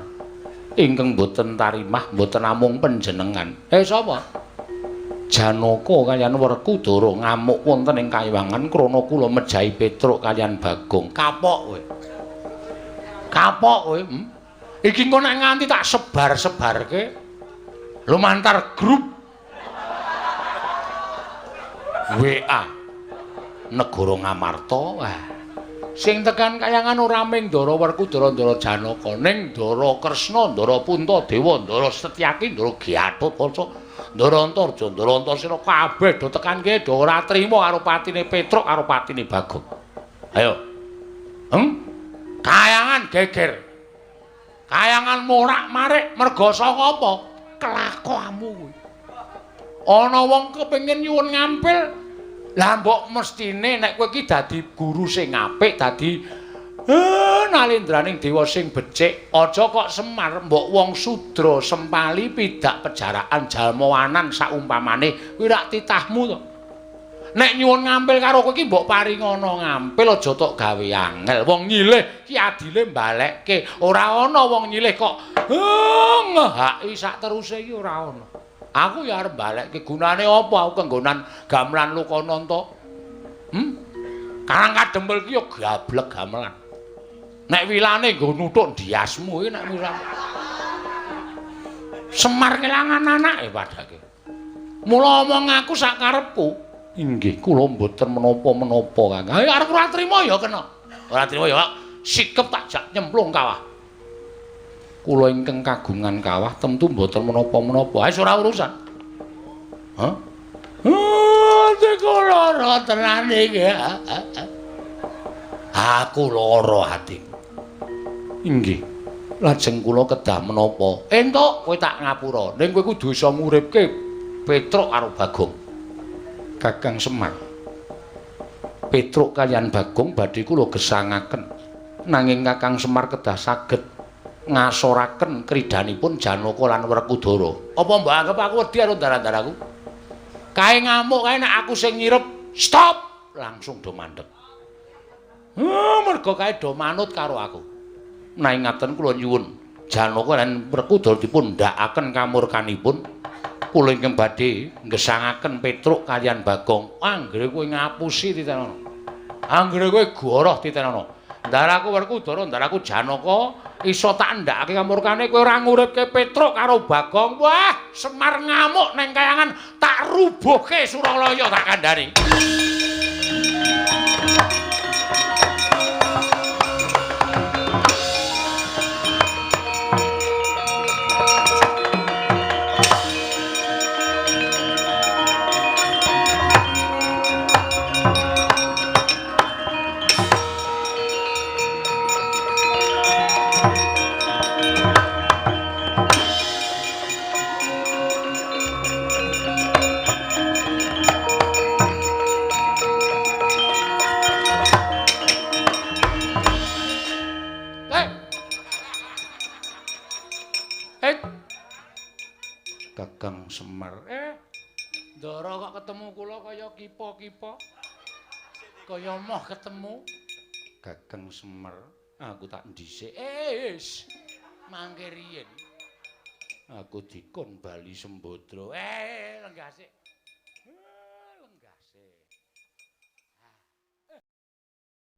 ingkang mboten tarimah mboten namung panjenengan. Sapa? Janaka kaliyan Werkudara ngamuk wonten ing kayiwangan krana kula mejahi Petruk kaliyan Bagong. Kapok kowe. Kapok kowe. Iki engko nek nganti tak sebar-sebarke lumantar grup WA Negara Ngamarta. Wah. Sing tekan kayangan ora mung Ndara Werkudara, Ndara Janaka, ning Ndara Kresna, Ndara Puntadewa, Ndara Setyaki, Ndara Gatotkaca, Ndara Antarja, Ndara Antasena kabeh do tekan kene do ora trima karo patine Petruk karo patine Bagong. Ayo. Kayangan geger. Kayangan morak-marik merga saka apa? Kelakuanmu kuwi. Ana wong kepengin nyuwun ngampil Lah mbok mestine nek kowe iki dadi guru sing apik, dadi nalendraning dewa sing becik, aja kok Semar mbok wong sudra sempali pidak pejaraan jalmawanan saumpamane kuwi rak titahmu to. Nek nyuwun ngampil karo kowe iki mbok paringana ngampil aja tok gawe angel. Wong nyilih ki adile mbalekke. Ora ana wong nyilih kok ngehaki sak teruse iki ora ana. Aku ya arep mbalekke gunane apa aku kenggonan gamelan Lokananta. Karang Kadempel ki ya gablek gamelan. Nek wilane nggo nuthuk ndiasmu iki nek wilan. Semar kelangan anake padake. Mula omong aku sak karepku. Inggih, kula mboten menapa-menapa, Kang. Ayo arep ora trima ya kena. Ora trima ya sikep tak jak nyemplung kawah. Kula ingkang kagungan kawah tentu mboten menapa-menapa. Ayo ora urusan. Hah? Atiku lara tenan iki. Aku lara ati. Inggih. Lajeng kula kedah menapa? Entuk kowe tak ngapura. Ning kowe kudu iso nguripke Petruk karo Bagong. Kakang Semar. Petruk kaliyan Bagong badhe kula gesangaken. Nanging Kakang Semar kedah saged ngasoraken kridanipun Janaka lan Werkudara. Apa mbok anggap aku wedi karo ndara-ndaraku? Kae ngamuk kae nek aku sing nyirep, stop, langsung do mandeg. Mergo kae do manut karo aku. Nanging ngaten kula nyuwun Janaka lan Werkudara dipun ndhakaken kamurkanipun. Kula ingkang badhe nggesangaken Petruk kaliyan Bagong. Anggere kowe ngapusi titenono. Anggere kowe goroh titenono. Ndaraku Werkudara, ndaraku Janaka iso tak ndhakake kamurkane kowe ora nguripke Petruk karo Bagong. Wah, Semar ngamuk neng kayangan tak rubuhke Suralaya tak kandhani. Kakang Semar. Ndara kok ketemu kula kaya kipa-kipa. Kaya moh ketemu Kakang Semar. Aku tak ndhisik. Wis mangke riyin. Aku dikon bali Sembadra. Lenggah sik.